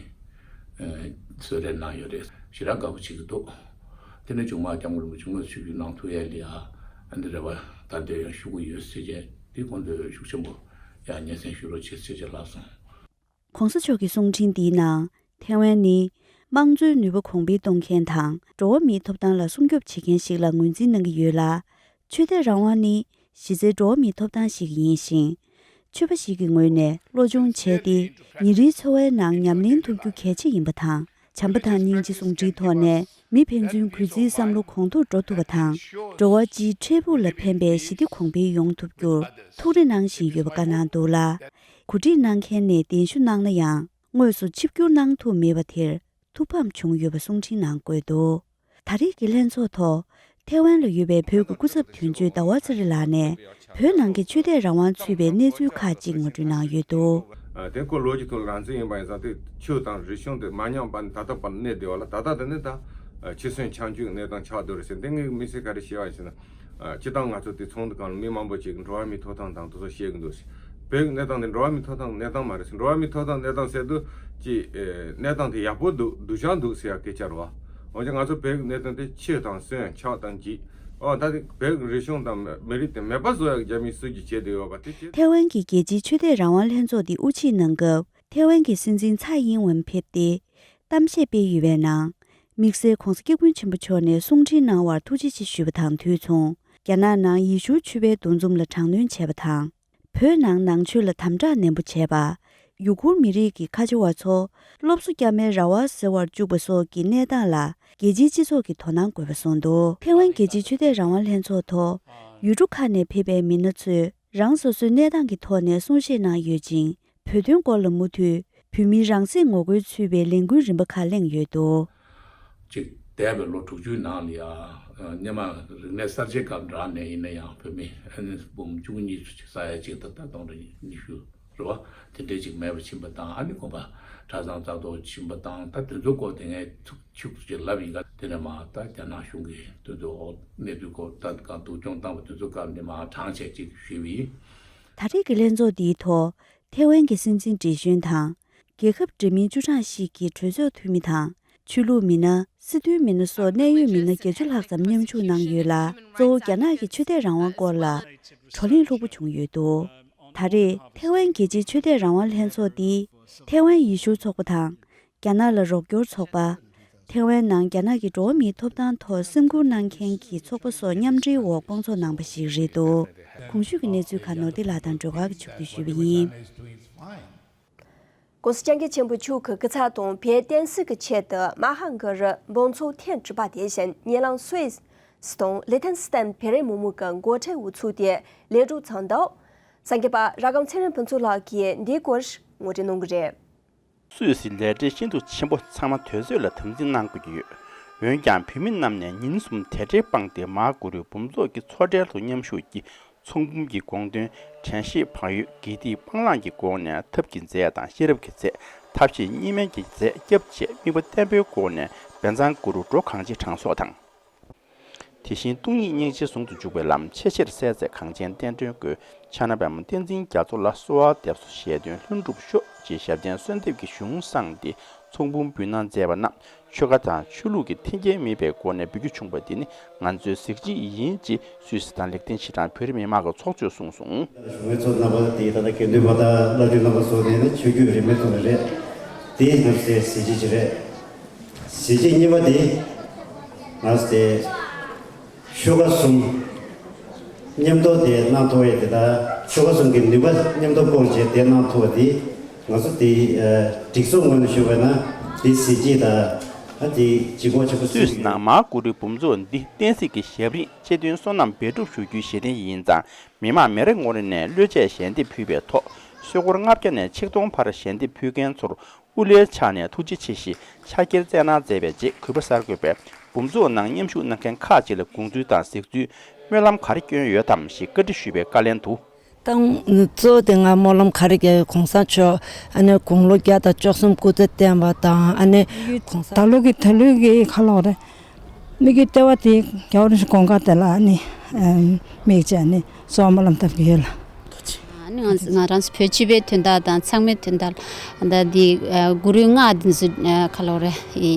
གསོལ་རས་གནང་ཡོད་རེད། ཞེ་དྲག་དགའ་པོ་བྱེད་ཀྱི་འདུག་དེ་ནས་མཇུག་མ་སྐྱབས་མགོན་རིན་པོ་ཆེ་དངོས་སུ་ཆིབས་བསྒྱུར་གནང་ཐུབ་ཡ་ལ་ཡ་ཨ་འདི་རེ་བ་ད་ལྟ་ཡང་ཞུ་གི་ཡོད་ཟེར་བྱས་དེ་སྐོར་འདི་ཤུགས་ཆེན་པོ་ཡང་སྙན་སེང་ཞུ་རོགས་བྱེད་ཟེར་བྱས་ལབ་སོང་། ༸གོང་ས་མཆོག་གི་གསུང་འཕྲིན་འདིའི་ནང་། ཐའེ་ཝན་ནི། དམངས་གཙོའི་ནུས་པ་གོང་འཕེལ་གཏོང་མཁན་དང་། འགྲོ་བ་མིའི་ཐོབ་ཐང་ལ་སྲུང་སྐྱོབ་བྱེད་མཁན་ཞིག་ལ་ངོས་འཛིན་གནང་གི་ཡོད་ལ། ཆོས་དད་རང་དབང་ནི། གཞི་རྩའི་འགྲོ་བ་མིའི་ཐོབ་ཐང་ཞིག་ཡིན་ཞིང་། ཆོས་པ་ཞིག་གི་ངོས་ནས་བློ་སྦྱོང་བྱས་ཏེ། ཉིན་རེའི་འཚོ་བའི་ནང་ཉམས་ལེན་ཐུབ་རྒྱུ་གལ་ཆེ་ཡིན་པ་དང་། བྱམས་པ་དང་སྙིང་རྗེ་ཟུང་འབྲེལ་ཐོག་ནས། མི་ཕན་ཚུན་གུས་བརྩིའི་བསམ་བློ་གོང་མཐོར་འགྲོ་ཐུབ་པ་དང་། འགྲོ་བ་སྤྱིའི་འཕྲལ་ཕུགས་ལ་ཕན་པའི་ཞི་བདེ་གོང་འཕེལ་ཡོང་ཐུབ་རྒྱུར། ཐུགས་རེ་གནང་བཞིན་ཡོད་པ་བཀའ་གནང་འདུག་ལ། གོ་སྒྲིག་གནང་མཁན་ནས་གདན་ཞུ་གནང་ན་ཡང་། དངོས་སུ་ཆིབས་བསྒྱུར་གནང་ཐུབ་མེད་པ་དེར་ཐུགས་ཕམ་བྱུང་ཡོད་པ་གསུང་འཕྲིན་ནང་བཀོད་འདུག་ད་རེས་ཀྱི་ལྷན་ཚོགས་ཐོག་ཐའེ་ཝན་ལ་ཡོད་པའི་བོད་ཀྱི་སྐུ་ཚབ་དོན་གཅོད་ཟླ་བ་ཚེ་རིང་ལགས་ནས་བོད་ནང་གི་ཆོས་དད་རང་དབང་ཚུད་པའི་གནས་ཚུལ་ཁག་ཅིག་ངོ་སྤྲོད་གནང་ཡོད་འདུག་ཨ་དེ་ཁོ་ལོ་རྒྱུས་ཐོག་ལ་རང་བཙན་ཡིན་པ་ཡིན་ཙང་དེ་ཆོས་དང་རིག་གཞུང་དེ་མ་ཉམས་པ་ནི་ད་ལྟ་བར་གནས་བསྡད་པ་ལ་ད་ལྟ་དེ་ནི་ད་ཨ་འཆི་གསོན་ཆགས་འཇིག་གནས་སྟངས་ཆགས་བསྡད་རེད་ཟེར་འདི་ངས་དམིགས་བསལ་ག་རེ་བཤད་པ་ཡིན་ཟེར་ན། ཨ་སྤྱིར་བཏང་ང་ཚོ་དེ་ཚོགས་འདུ་སྒང་ལ་མི་མང་པོ་ཅིག་གིས་འགྲོ་བ་མིའི་ཐོབ་ཐང་དང་དེ་ཚོ་བཤད་ཀྱི་འདུག་བོད་ཀྱི་གནས་སྟངས་དེ་འགྲོ་བ་མིའི་ཐོབ་ཐང་གི་གནས་སྟངས་མ་རེད་ཟེར། འགྲོ་བ་མིའི་ཐོབ་ཐང་གནས་སྟངས་ཟེར་དུས་ཅིག་ཨེ་གནས་སྟངས་དེ་ཡག་པོ་འདུག་སྡུག་ཅག་འདུག་ཟེར་ཡ་སྐད་ཆ་རེད་བ། འོན་ཀྱང་ང་ཚོ་བོད་ཀྱི་གནས་སྟངས་དེ་འཆི་དང་གསོན་ཆགས་དང་འཇིག་ཨོ་ད་དེ་བོད་ཀྱི་རིག་གཞུང་དང་མི་རིགས་དེ་མེད་པ་བཟོ་ཡ་གི་རྒྱ་མིའི་སྲིད་ཇུས་བྱས་བསྡད་ཡོད་པ་དེ་བྱས། ཐའེ་ཝན་གྱི་རྒྱལ་སྤྱིའི་ཆོས་དད་རང་དབང་ལྷན་ཚོགས་དེ་དབུ་འབྱེད་གནང་སྐབས། ཐེ་ཝན་གྱི་སྲིད་འཛིན་ཚའེ་ཡིན་ཝེན་ཕེབས་ཏེ། གཏམ་བཤད་སྤེལ་ཡོད་པའི་ནང་། དམིགས་བསལ་༧གོང་ས་༧སྐྱབས་མགོན་ཆེན་པོ་མཆོག་ནས་གསུང་འཕྲིན་གནང་བར་ཐུགས་རྗེ་ཆེ་ཞུས་པ་དང་དུས་མཚུངས། རྒྱ་ནག་ནང་ཡེ་ཤུ་ཆོས་པའི་འདུ་འཛོམས་ལ་དྲག་གནོན་བྱས་པ་དང་། བོད་ནང་ནང་ཆོས་ལ་དམ་དྲག་ནན་པོ་བྱས་པ། ཡུ་གུར་མི་རིགས་ཀྱི་ཁ་ཆེ་བ་ཚོ་སློབ་གསོ་བསྐྱར་མའི་ར་བ་ཟེར་བར་བཅུག་པ་སོགས་ཀྱི་གནས་སྟངས་ལ་རྒྱལ་སྤྱིའི་སྤྱི་ཚོགས་ཀྱི་དོ་སྣང་དགོས་པ་གསུངས་འདུག་ཐེ་ཝན་རྒྱལ་སྤྱིའི་ཆོས་དད་རང་དབང་ལྷན་ཚོགས་ཐོག་ཡུལ་གྲུ་ཁག་ནས་ཕེབས་པའི་མི་སྣ་ཚོས་རང་སོ་སོའི་གནས་སྟངས་ཀྱི་ཐོག་ནས་གསུང་བཤད་གནང་ཡོད་ཅིང་། བོད་དོན་སྐོར་ལ་མུ་མཐུད་བོད་མིའི་རང་སྲིད་ངོ་རྒོལ་ཚུད་པའི་ལས་འགུལ་རིམ་པ་ཁག་གླེང་ཡོད་འདུག་གཅིག་འདས་པའི་ལོ་དྲུག་ཅུའི་ནང་ལ་ཡང་སྔོན་མ་རིག་གནས་གསར་བརྗེ་སྐབས་འདྲ་ནས་ཡིན་ན་ཡང་བོད་མི་འབུམ་བཅུ་གཉིས་ཅིག་ས་ཡ་གཅིག་དང་ད་སྟོང་ཕྲག་ཉི་ཤུ་རེད་བ། དེ་འདྲས་ཅིག་མེད་པ་ཕྱིན་པ་དང་ཨ་ནི་གོམ་པ་གྲྭ་ཚང་རྩ་གཏོར་ཕྱིན་པ་དང་ད་དེ་ཚོ་སྐོར་དེ་ངས་ཚིག་ཚིག་ཅིག་ལབ་ཡིན་ག་དེ་ནས་མ་ད་རྒྱ་ནག་གཞུང་གིས་དེ་ཚོ་འོག་གནས་ཚུལ་སྐོར་ད་གང་སྡུག་སྦྱོང་བཏང་བ་དེ་ཚོ་སྐབས་ནས་མ་གྲངས་བཤད་ཅིག་ཞུས་པ་ཡིན། ད་རེས་ཀྱི་ལྷན་ཚོགས་འདིའི་ཐོག་ཐེ་ཝན་གྱི་སྲིད་འཛིན་བགྲེས་གཞོན་དང་། རྒྱལ་ཁབ་འདྲ་མིན་བཅུ་གྲངས་ཤིག་གི་གྲོས་ཚོགས་འཐུས་མི་དང་། ཆོས་ལུགས་མི་སྣ། སྲིད་དོན་མི་སྣ་སོགས་གནད་ཡོད་མི་སྣ་བརྒྱད་ཅུ་ལྷག་ཙམ་མཉམ་ཞུགས་གནང་ཡོད་ལ། གཙོ་བོ་རྒྱ་ནག་གི་ཆོས་དད་རང་དབང་སྐོར་ལ་བགྲོ་གླེང་ལྷུག་པོ་བྱུང་ཡོད་འདུག་ད་རེས་ཐེ་ཝན་རྒྱལ་སྤྱིའི་ཆོས་དད་རང་དབང་ལྷན་ཚོགས་འདི་ཐེ་ཝན་ཡེ་ཤུ་ཚོགས་པ་དང་། རྒྱ་ནག་ལ་རོགས་སྐྱོར་ཚོགས་པ། ཐེ་ཝན་ནང་རྒྱ་ནག་གི་འགྲོ་བ་མིའི་ཐོབ་ཐང་ཐོག་སེམས་ཁུར་གནང་མཁན་གྱི་ཚོགས་པ་སོགས་མཉམ་འབྲེལ་འོག་བསྐོང་ཚོགས་གནང་པ་ཞིག་རེད་འདུག་གོང་ཞུས་ཀྱི་གནས་ཚུལ་ཁག་ནོར་བདེ་ལགས་དང་སྒྲོལ་དཀར་གྱིས་ཕྱོགས་བསྡུས་ཞུས་པ་ཡིན། ྋགོང་ས་ྋསྐྱབས་མགོན་ཆེན་པོ་མཆོག་གི་སྐུ་ཚབ་དང་བོད་བསྟན་སྲིད་ཀྱི་ཆེད་དུ་མ་ཧཱ་གྷི་རི་འབུམ་ཚོགས་ཐེངས་དྲུག་པ་དེ་བཞིན་ཉེ་ལམ་སུད་སི་དང་ལི་ཐན་སི་ཐན་བོད་རིགས་མི་མང་གི་འགོ་ཁྲིད་འོག་ཚུགས་ཏེ་ལས་གྲུབ་ཚང་འདུག་གསར་འགོད་པ་ར་སྒམ་ཚེ་རིང་ཕུན་ཚོགས་ལགས་ཀྱིས་འདིའི་སྐོར་ངོ་སྤྲོད་གནང་གི་རེད། སུད་སི་ལས་བྲེལ་ཤིན་ཏུ་ཆེན་པོ་ཚང་མ་དུས་ཚོད་ལ་དམ་འཛིན་གནང་དགོས་ཀྱི་ཡོད། འོན་ཀྱང་བོད་མི་རྣམས་ནས་ཉིན་གསུམ་དེ་འདྲའི་སྤངས་ཏེ་མ་ཧཱ་གུ་རུའི་འབུམ་ཚོགས་ཀྱི་ཚོགས་གྲལ་དུ་མཉམ་ཞུགས་ཀྱིས། ཚོགས་འབུམ་གྱི་དགོངས་དོན་དྲན་ཤེས་བག་ཡོད་དགེ་སྡིག་སྤང་བླང་གི་སྒོ་ནས་ཐབས་ཀྱི་རྫས་དང་ཤེས་རབ་ཀྱི་རྫས་ཐབས་ཤེས་གཉིས་སྨན་གྱི་རྫས་སྐྱབས་བཅས་དམིགས་པ་བརྟན་པོའི་སྒོ་ནས་བན་ཚང་གུ་རུ་འགྲོ་གང་ཆེ་གྲངས་གསོག་དང་། དེ་བཞིན་སྟོང་ཉིད་སྙིང་རྗེ་ཟུང་དུ་འཇུག་པའི་ལམ་ཆེས་ཆེར་གསལ་མཛད་གངས་ཅན་བསྟན་སྒྲོན་ཀུན། ཕྱག་ན་པདྨོ་བསྟན་འཛིན་རྒྱ་མཚོ་ལ་གསོལ་བ་འདེབས་སོ་བཞེད་དོན་ལྷུན་གྲུབ་ཤོག་ཅེས་ཞབས་བརྟན་གསོལ་འདེབས་ཀྱི་གཞུང་བསྲངས་ཏེ་ཚོགས་འབུམ་འབུལ་གནང་མཛད་པ་རྣམས། ཆོལ་ཁ་དང་ཆོས་ལུགས་ཀྱི་འཐེན་འཁྱེར་མེད་པའི་སྒོ་ནས་འབུལ་རྒྱུ་བྱུང་བ་འདི་ནི་ང་ཚོའི་གཟི་བརྗིད་ཡིན་ཅེས་སུད་སི་དང་ལིག་ཏེན་ཤི་ཏན་བོད་རིགས་མི་མང་གི་ཚོགས་གཙོས་གསུངས་སོང་། གཞུང་གི་ཚོགས་རྣམ་པ་དེ་ད་ལྟ་དགེ་འདུན་པ་དང་བླ་སྤྲུལ་རྣམ་པ་སོགས་ནས་ནི་ཆོས་བརྒྱུད་རིས་མེད་ཐོག་ནས་རེད། དེ་ང་ཚོའི་གཟི་བརྗིད་ཅིག་རེད། གཟི་བརྗིད་གཉིས་པ་དེ་ང་ཚོའི་ཆོལ་ཁ་གསུམ་མཉམ་དུ་དེ་གནང་ཐུབ་ཡས་དེ་དང་ཆོལ་ཁ་གསུམ་གྱི་ནུས་པ་མཉམ་དུ་སྤུངས་བྱས་དེ་གནང་ཐུབ་པ་དེ་ང་ཚོ་དེ་སྒྲིག་འཛུགས་ངོས་ནས་ཞུས་པ་ན་དེ་གཟི་བརྗིད་དང་ཨ་དེ་ལྗིད་ཁོག་ཆེན་པོ་སུད་སི་ནང་མ་ཧཱ་གུ་རུའི་འབུམ་ཚོགས་འདི་བསྟན་སྲིད་ཀྱི་ཞབས་རིམ་ཆེ་མཐོན་བསོད་ནམས་འབད་སྒྲུབ་ཞུ་རྒྱུའི་གཞི་རྟེན་ཡིན་ཙང་མི་མང་མི་རེ་ངོ་རེ་ནས་བློས་བཅད་ཞལ་འདེབས་ཕུལ་བའི་ཐོག་སྲོད་འཁོར་ལྔ་བརྒྱ་ནས་ཆིག་སྟོང་བར་ཞལ་འདེབས་ཕུལ་མཁན་ཚོར་དབུ་ལའི་ཕྱག་ནས་ཐུགས་རྗེ་ཆེ་ཞེས་ཕྱག་འཁྱེར་བསྩལ་གནང་མཛད་པའི་རྗེས་གུས་པ་གསར་འགོད་པས་འབུམ་ཚོགས་ནང་མཉམ་ཞུགས་གནང་མཁན་ཁག་ཅིག་ལ་དགོངས་ཚུལ་དང་གཟིགས་ཚུལ་སྨོན་ལམ་ག་རེ་བསྐྱོན་ཡོད་དམ་ཞེས་བཀའ་འདྲི་ཞུས་པའི་བཀའ་ལན་དུ། ད་གཙོ་བོ་དེ་ང་སྨོན་ལམ་ག་རེ་རྒྱག་གོང་ས་མཆོག་ཨ་ནི་དགུང་ལོ་བརྒྱ་དང་བཅུ་གསུམ་སྐུ་ཚེ་བརྟན་པ་དང་ཨ་ནི་གོང་ས་ད་ལོ་གི་ད་ལོ་གི་ཁ་ལོ་རེད། དམིགས་ཡུལ་ལྟེ་བ་དེ་རྒྱལ་བ་རིན་པོ་ཆེ་དགོངས་ཁ་དེ་ལ་ཨ་ནི་དམིགས་བྱས་ནས་གསོལ་བ་སྨོན་ལམ་བཏབ་ཀྱི་ཡོད་ལ། ཨ་ནི་ང་ང་རང་ཚོ་བོད་སྤྱི་པའི་དོན་དག་དང་ཚང་མའི་དོན་དག་ད་འདི་གུ་རུའི་སྔགས་འདི་ཚོ་ཁ་ལོ་རེ་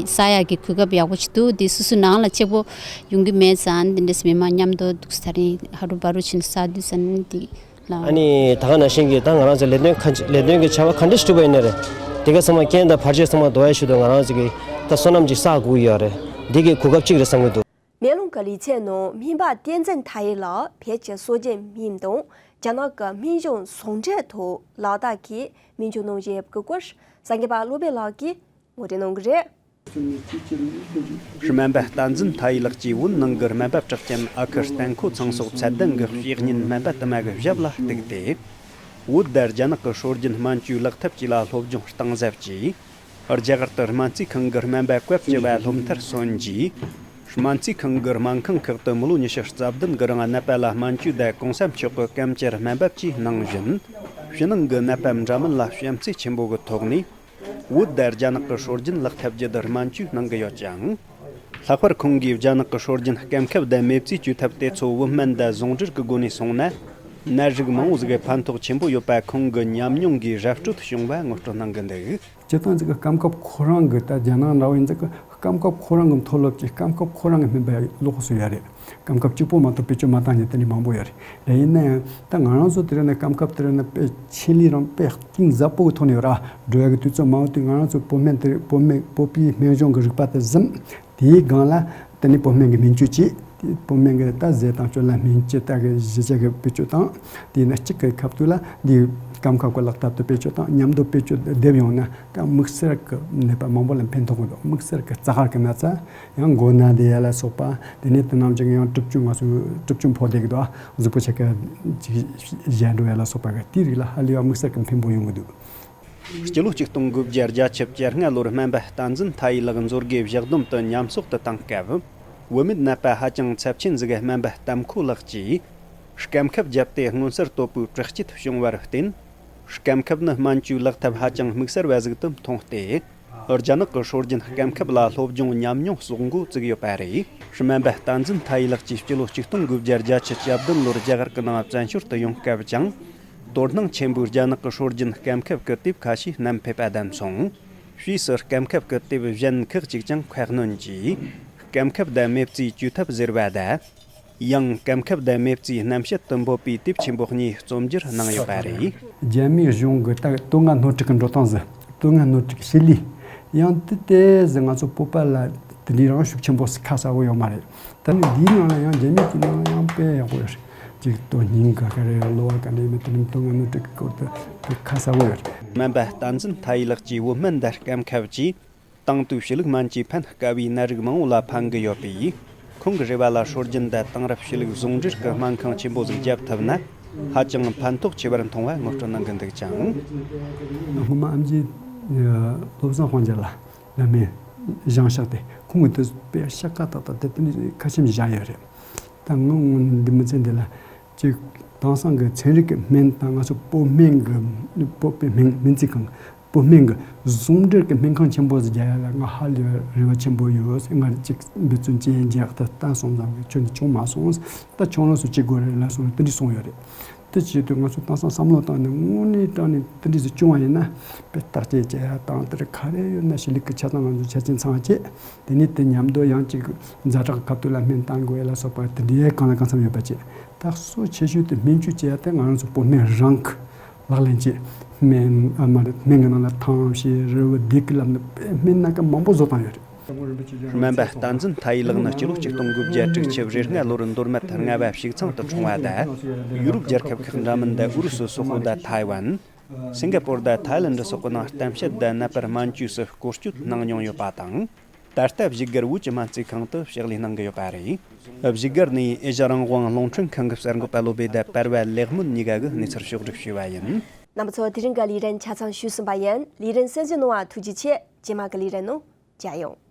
ས་ཡག་གི་གོ་སྐབས་ཡག་པོ་ཅིག་འདུག་འདི་སོ་སོའི་ནང་ལ་གཅིག་པོ་ཡོང་གི་མེད་ཙང་འདི་འདྲས་མི་མང་མཉམ་དུ་འདུག་ས་ད་རིང་ཧ་རུ་བ་རུ་ཕྱིན་ས་དུས་ས་ནི་འདི་ལ། ཨ་ནི་ད་ག་ནང་བཞིན་གྱི་ད་ང་རང་ཚོ་ལས་དོན་ག་ལས་དོན་གྱི་བྱ་བ་ག་འདྲ་ཞིག་སྒྲུབ་པ་ཡིན་ན་རེད། དེ་ག་ཚང་མ་རྐྱེན་དང་བར་ཆད་ཚང་མ་ཟློག་ཡ་ཞུ་དུས་ང་རང་ཚོ་གི་ད་བསོད་ནམས་ཅིག་བསགས་དགོས་ཀྱི་ཡོད་རེད། འདི་གི་གོ་སྐབས་གཅིག་རེད་བསམ་གྱི་འདུག་མེ་ལོང་གི་ལི་ཚན་ནང་སྨན་པ་བསྟན་འཛིན་མཐའ་ཡས་ལགས་བོད་ཀྱི་སྲོལ་རྒྱུན་སྨན་དང་རྒྱ་ནག་གི་སྨན་གཞུང་ཟུང་འབྲེལ་ཐོག་ལག་བསྟར་གྱིས་སྨན་བཅོས་གནང་བཞིན་ཡོད་པའི་སྐོར་གསར་འགོད་པ་བློ་བྷེ་ལགས་ཀྱིས་ངོ་སྤྲོད་གནང་གི་རེད། སྨན་པ་བསྟན་འཛིན་མཐའ་ཡས་ལགས་ཀྱིས་བོད་ནང་གི་སྨན་པ་གྲགས་ཅན་ཨ་ཁུ་བསྟན་ཁོ་ཚང་སོགས་ཚད་ལྡན་གྱི་གཤེགས་རྙིང་སྨན་པ་དུ་མ་གི་ཞབས་ལ་གཏུགས་ཏེ། བོད་དང་རྒྱ་ནག་གི་སྲོལ་རྒྱུན་སྨན་བཅོས་ལག་ཐབས་བཅས་ལ་སློབ་སྦྱོང་གཏིང་ཟབ་ཀྱིས། རྒྱ་གར་དུ་སྨན་རྩིས་ཁང་གི་སྨན་པ་བཀའ་བཅུ་བ་སློབ་མཐར་སོན་རྗེས། སྨན་རྩིས་ཁང་གི་སྨན་ཁང་ཁག་ཏུ་མི་ལོ་ཉི་ཤུ་རྩ་བདུན་གྱི་རིང་ནད་པ་ལ་སྨན་བཅོས་དང་གོང་ས་མཆོག་གི་སྐམ་བཅར་སྨན་པ་བཅས་གནང་བཞིན། ཕྱི་ནང་གི་ནད་པ་འདྲ་མིན་ལ་བྱམས་བརྩེ་ཆེན་པོ་གི་ཐོག་ནས། བོད་དང་རྒྱ་ནག་གི་སྲོལ་རྒྱུན་ལག་ཐབས་བརྒྱུད་སྨན་བཅོས་གནང་གི་ཡོད་ཅིང་། ལྷག་པར་ཁོང་གིས་རྒྱ་ནག་གི་སྲོལ་རྒྱུན་སྐམ་ཁབ་དང་མེ་བཙས་བཅོས་ཐབས་དེ་ཚོ་བོད་སྨན་དང་ཟུང་འབྲེལ་གྱི་སྒོ་ནས་སོང་ན། ནད་རིགས་མང་བོ་ཟིག་གི་ཕན་ཐོགས་ཆེན་པོ་ཡོད་པ་ཁོང་གི་ཉམས་མྱོང་གིས་ར་སྤྲོད་བྱུང་བ་ངོ་སྤྲོད་གནང་གི་འདུག་སྤྱིར་བཏང་ཅིག་གི་སྐམ་ཁབ་ཁོ་རང་གི་ད་རྒྱ་ནག་འདྲ་བོ་ཡིན་ཙང་གི་ སྐམ་ཁབ་ཁོ་རང་གི་མཐོ་སློབ་ཀྱི་སྐམ་ཁབ་ཁོ་རང་གི་སྨན་པ་ལོགས་སུ་ཡོད་རེད། སྐམ་ཁབ་གཅིག་པོ་མ་གཏོགས་བེད་སྤྱོད་མ་བཏང་མཁན་དེ་འདྲ་མང་པོ་ཡོད་རེད། ཡིན་ན་ཡང་ད་ང་རང་ཚོ་དེ་རིང་ནས་སྐམ་ཁབ་དེ་རིང་ནས་དཔེ་ཆེད་ལས་རང་དཔེ་གཏིང་ཟབ་པོ་གི་ཐོག་ནས་ཡོད་ར། འགྲོ་ཡ་གི་དུས་ཚོད་མང་པོ་དེ་ང་རང་ཚོ་བོད་སྨན་དེ་བོད་སྨན་བོད་པའི་སྨན་གཞུང་གི་རིག་པ་དེ་གཟིམ། དེའི་སྒང་ལ་དེ་ནས་བོད་སྨན་གྱི་སྨན་བཅོས་བྱས། དེ་བོད་སྨན་གྱི་ད་ཟས་དང་སྤྱོད་ལམ་སྨན་བཅོས་ལྟ་གི་གཞི་བཅའ་གི་བེད་སྤྱོད་དང་། དེ་ནས་གཅིག་གི་ཁ་ཐུག་ལ་འདི་སྐམ་ཁབ་ཀྱི་ལག་ཐབས་དེ་བེད་སྤྱོད་དང་མཉམ་དུ་བེད་སྤྱོད་བསྡེབས་ཡོང་ན་ད་དམིགས་བསལ་གྱི་ནད་པ་མང་པོ་ལ་ཕན་ཐོགས་ཀྱི་འདུག། དམིགས་བསལ་གྱི་རྩ་ཁར་གྱི་ན་ཚ། ཡང་མགོ་ན་བསྡད་ཡ་ལ་སོགས་པ། དེ་ནས་དེ་ནང་བཞིན་ཡང་གྲིབ་ཅུང་ང་ཚོ་གྲིབ་ཅུང་ཕོག་བསྡད་ཀྱི་འདུག། གཟུགས་པོ་ཆེ་ཁ་ཅིག་བཞད་འགྲོ་ཡ་ལ་སོགས་པ་གི་དེའི་རིགས་ལ་ཧ་ལས་པ་དམིགས་བསལ་གྱི་ཕན་པོ་ཡོང་གི་འདུག། སྤྱི་ལོ་ཆིག་སྟོང་དགུ་བརྒྱ་བརྒྱད་ཅུ་གྱ་ལྔ་ལོར་སྨན་པ་བསྟན་འཛིན་མཐའ་ཡས་ལགས་མཛོད་དགེ་བཞག་སྡོམ་དུ་ཉམས་གསོག་ཏུ་བཏང་སྐབས། བུད་མེད་ནད་པ་ཧ་ཅང་ཚབས་ཆེན་ཟིག་གི་སྨན་པ་བསྟན་ཁོ་ལགས་ཀྱིས་སྐམ་ཁབ་བརྒྱབ་སྟེ་མངོན་གསལ་དོད་པོའི་དྲག་སྐྱེད་བྱུང་བར་བརྟེན། སྐམ་ཁབ་ནི་སྨན་བཅོས་ལག་ཐབས་ཧ་ཅང་དམིགས་བསལ་བ་ཟིག་ཏུ་མཐོང་སྟེ། རྒྱ་ནག་གི་སྲོལ་རྒྱུན་སྐམ་ཁབ་ལ་སློབ་སྦྱོང་ཉམས་མྱོང་གསོག་འགོ་བཙུགས་ཡོད་པ་རེད། སྨན་པ་བསྟན་འཛིན་མཐའ་ཡས་ལགས་ཀྱིས་སྤྱི་ལོ་ཆིག་སྟོང་དགུ་བརྒྱ་བརྒྱད་ཅུ་གྱ་བདུན་ལོར་རྒྱ་གར་གྱི་ནང་བཙན་བྱོལ་དུ་ཡོང་སྐབས་ཀྱང་། དོ་སྣང་ཆེན་པོས་རྒྱ་ནག་གི་སྲོལ་རྒྱུན་སྐམ་ཁབ་ཀྱི་དེབ་ཁ་ཤས་བསྣམས་ཕེབས་པ་བདམས་སོང་། ཕྱིས་སུ་སྐམ་ཁབ་ཀྱི་དེབ་གཞན་ཁག་ཅིག་ཀྱང་ཁ་སྣོན་གྱིས། སྐམ་ཁབ་དང་མེ་བཙོས་བཅོས་ཐབས་ཟེར་བ་དང་། ཡང་སྐམ་ཁབ་དང་མེ་བཙོས་རྣམ་བཤད་དུ་འབོད་པའི་དེབ་ཆེན་པོ་གཉིས་རྩོམ་སྒྱུར་གནང་ཡོད་པ་རེད། རྒྱ་མིའི་གཞུང་གི་ད་དོན་ལྔ་སྣོད་དྲུག་གི་འགྲོ་སྟངས་ཟེར། དོན་ལྔ་སྣོད་དྲུག་གི་བྱེད་ལས། ཡང་དེ་དེ་ཟེར་ང་ཚོ་བོད་པ་ལ་དེ་འདྲའི་རང་ཤུགས་ཆེན་པོ་ཁ་གསལ་པོ་ཡོད་མ་རེད། ད་ནི་འདིའི་ནང་ལ་ཡང་རྒྱ་མི་གི་ནང་ལ་ཡང་དཔེ་ཡག་པོ་ཡོད་རེད། ཅིག་དོན་སྙིང་ག་ག་རེ་གློ་བ་ག་འདྲ་ཡིན་མིན་དེ་རིང་དོན་ལྔ་སྣོད་དྲུག་གི་སྐོར་དུ་དཔེ་ཁ་གསལ་པོ་ཡོད་རེད། སྨན་པ་བསྟན་འཛིན་མཐའ་ཡས་ལགས་ཀྱིས་བོད་སྨན་དང་སྐམ་ཁབ་ཀྱིས། དེང་དུས་གཤིས་ལུགས་སྨན་གྱིས་ཕན་དཀའ་བའི་ནད་རིགས་མང་བོ་ལ་ཕན་གྱི་ཡོད་པས། ཁོང་གི་རེ་བ་ལ་སྲོལ་རྒྱུན་དང་དེང་རབས་གཤིས་ལུགས་ཟུང་འབྲེལ་གྱི་སྨན་ཁང་ཆེན་པོ་ཟིག་བརྒྱབ་ཐུབ་ན། ཧ་ཅང་ཕན་ཐོགས་ཆེ་བར་མཐོང་བ་ངོ་སྤྲོད་གནང་གི་འདུག་ཅིང་། སྔོན་མ་ཨེམ་ཆི་བློ་བཟང་དབང་རྒྱལ་ལགས་ལ་མེ་བཞེངས་བཞག་སྟེ་ཁོང་གིས་དེ་དཔེ་ཤ་ཁ་ཏག་ཏག་དེ་དེ་ནི་ཁ་ཆེམས་བཞག་ཡོད་རེད། ད་ངོ་འདི་མི་ཚེ་འདི་ལ་ཅིག་དེང་སང་གི་ཚན་རིག་གི་སྨན་དང་ང་ཚོ་བོད་སྨན་གྱི་བོད་པའི་སྨན་སྨན་རྩིས་ཁང་། བོད་སྨན་གྱི་ཟུང་འབྲེལ་གྱི་སྨན་ཁང་ཆེན་པོ་ཟིག་རྒྱག་ཡ་ལ་ང་ཧ་ལས་རེ་བ་ཆེན་པོ་ཡོད། སྔར་གཅིག་འབད་བརྩོན་བྱས་རྒྱག་ཐབས་བསྟན་སོང་ཙང་གི་ཁྱོན་ནས་བྱུང་མ་སོང་། ད་ཁྱོད་རང་ཚོ་བྱེད་དགོས་རེད་ལབ་སོང་ནས་དེ་འདྲ་གསུངས་ཡོད་རེད། དེ་བྱེད་དུས་ང་ཚོ་དེང་སང་བསམ་བློ་བཏང་ནས་དངོས་གནས་དྲང་ནས་དེ་འདྲ་ཟིག་བྱུང་བ་ཡིན་ན་དཔེ་བརྟག་དཔྱད་བྱེད་ཡ་དང་དེར་ག་རེ་ཡོད་ན་གཤིས་ལུགས་ཀྱི་ཆ་ཚང་ང་ཚོ་ཆ་རྐྱེན་ཚང་བ་བྱེད། དེ་ནས་དེ་མཉམ་དུ་ཡང་གཅིག་ཛ་དྲག་ཁ་ཐུག་ལ་སྨན་བཏང་དགོས་ལ་སོགས་པ་དེ་འདྲའི་གང་ལ་གང་འཚམ་ཡོད་པ་བྱེད། ད་གཙོ་ཆེ་ཤོས་དེ་སྨན་བཅོས་བྱེད་ཡ་དེ་ང་རང་ཚོ་བོད་སྨན་རང་གི་ལག་ལེན་བྱེད། སྨན་ཨ་མ་རེད། སྨན་གྱི་ནང་ལ་ཐང་ཤེས་རི་བོ་སྡེ་ཀི་ལབ་ནི་དཔེ་སྨན་སྣ་ཁ་མང་པོ་བཟོ་བཏང་ཡོད་རེད། སྨན་པ་བསྟན་འཛིན་མཐའ་ཡས་ལགས་ནི་སྤྱི་ལོ་ཆིག་སྟོང་དགུ་བརྒྱ་དྲུག་ཅུ་རེ་ལྔ་ལོར་མདོ་སྨད་རྔ་བ་ཕྱུག་ཚང་དུ་འཁྲུངས་པ་དང་། ཡུ་རོབ་རྒྱལ་ཁབ་ཁག་འདྲ་མིན་དང་ཨུ་རུ་སུ་སོག་པོ་དང་ཐའེ་ཝན། སིང་ག་པོར་དང་ཐའི་ལེན་ཌི་སོགས་ཀྱི་ནང་གཏམ་བཤད་དང་ནད་པར་སྨན་བཅོས་སུ་སྐོར་སྐྱོད་གནང་མྱོང་ཡོད་པ་དང་། ད་ལྟ་བཞུགས་སྒར་བོད་ཀྱི་སྨན་རྩིས་ཁང་དུ་ཕྱག་ལས་གནང་གི་ཡོད་པ་རེད། བཞུགས་སྒར་ནས་ཨེ་ཤ་རང་དབང་རླུང་འཕྲིན་ཁང་གི་གསར་འགོད་པ་བློ་བྷེ་དང་པར་པ་ལེགས་སྨོན་གཉིས་ཀ་གིས་གནས་ཚུལ་ཕྱོགས་བསྒྲིགས་ཞུས་པ་ཡིན། རྣམ་པ་ཚོ་དེ་རིང་གི་ལས་རིམ་ཆ་ཚང་ཞུས་ཟིན་པ་ཡིན། ལས་རིམ་གསན་གཟིགས་གནང་བ་ཐུགས་རྗེ་ཆེ། རྗེས་མ་གི་ལས་རིམ་ནང་མཇལ་ཡོང་།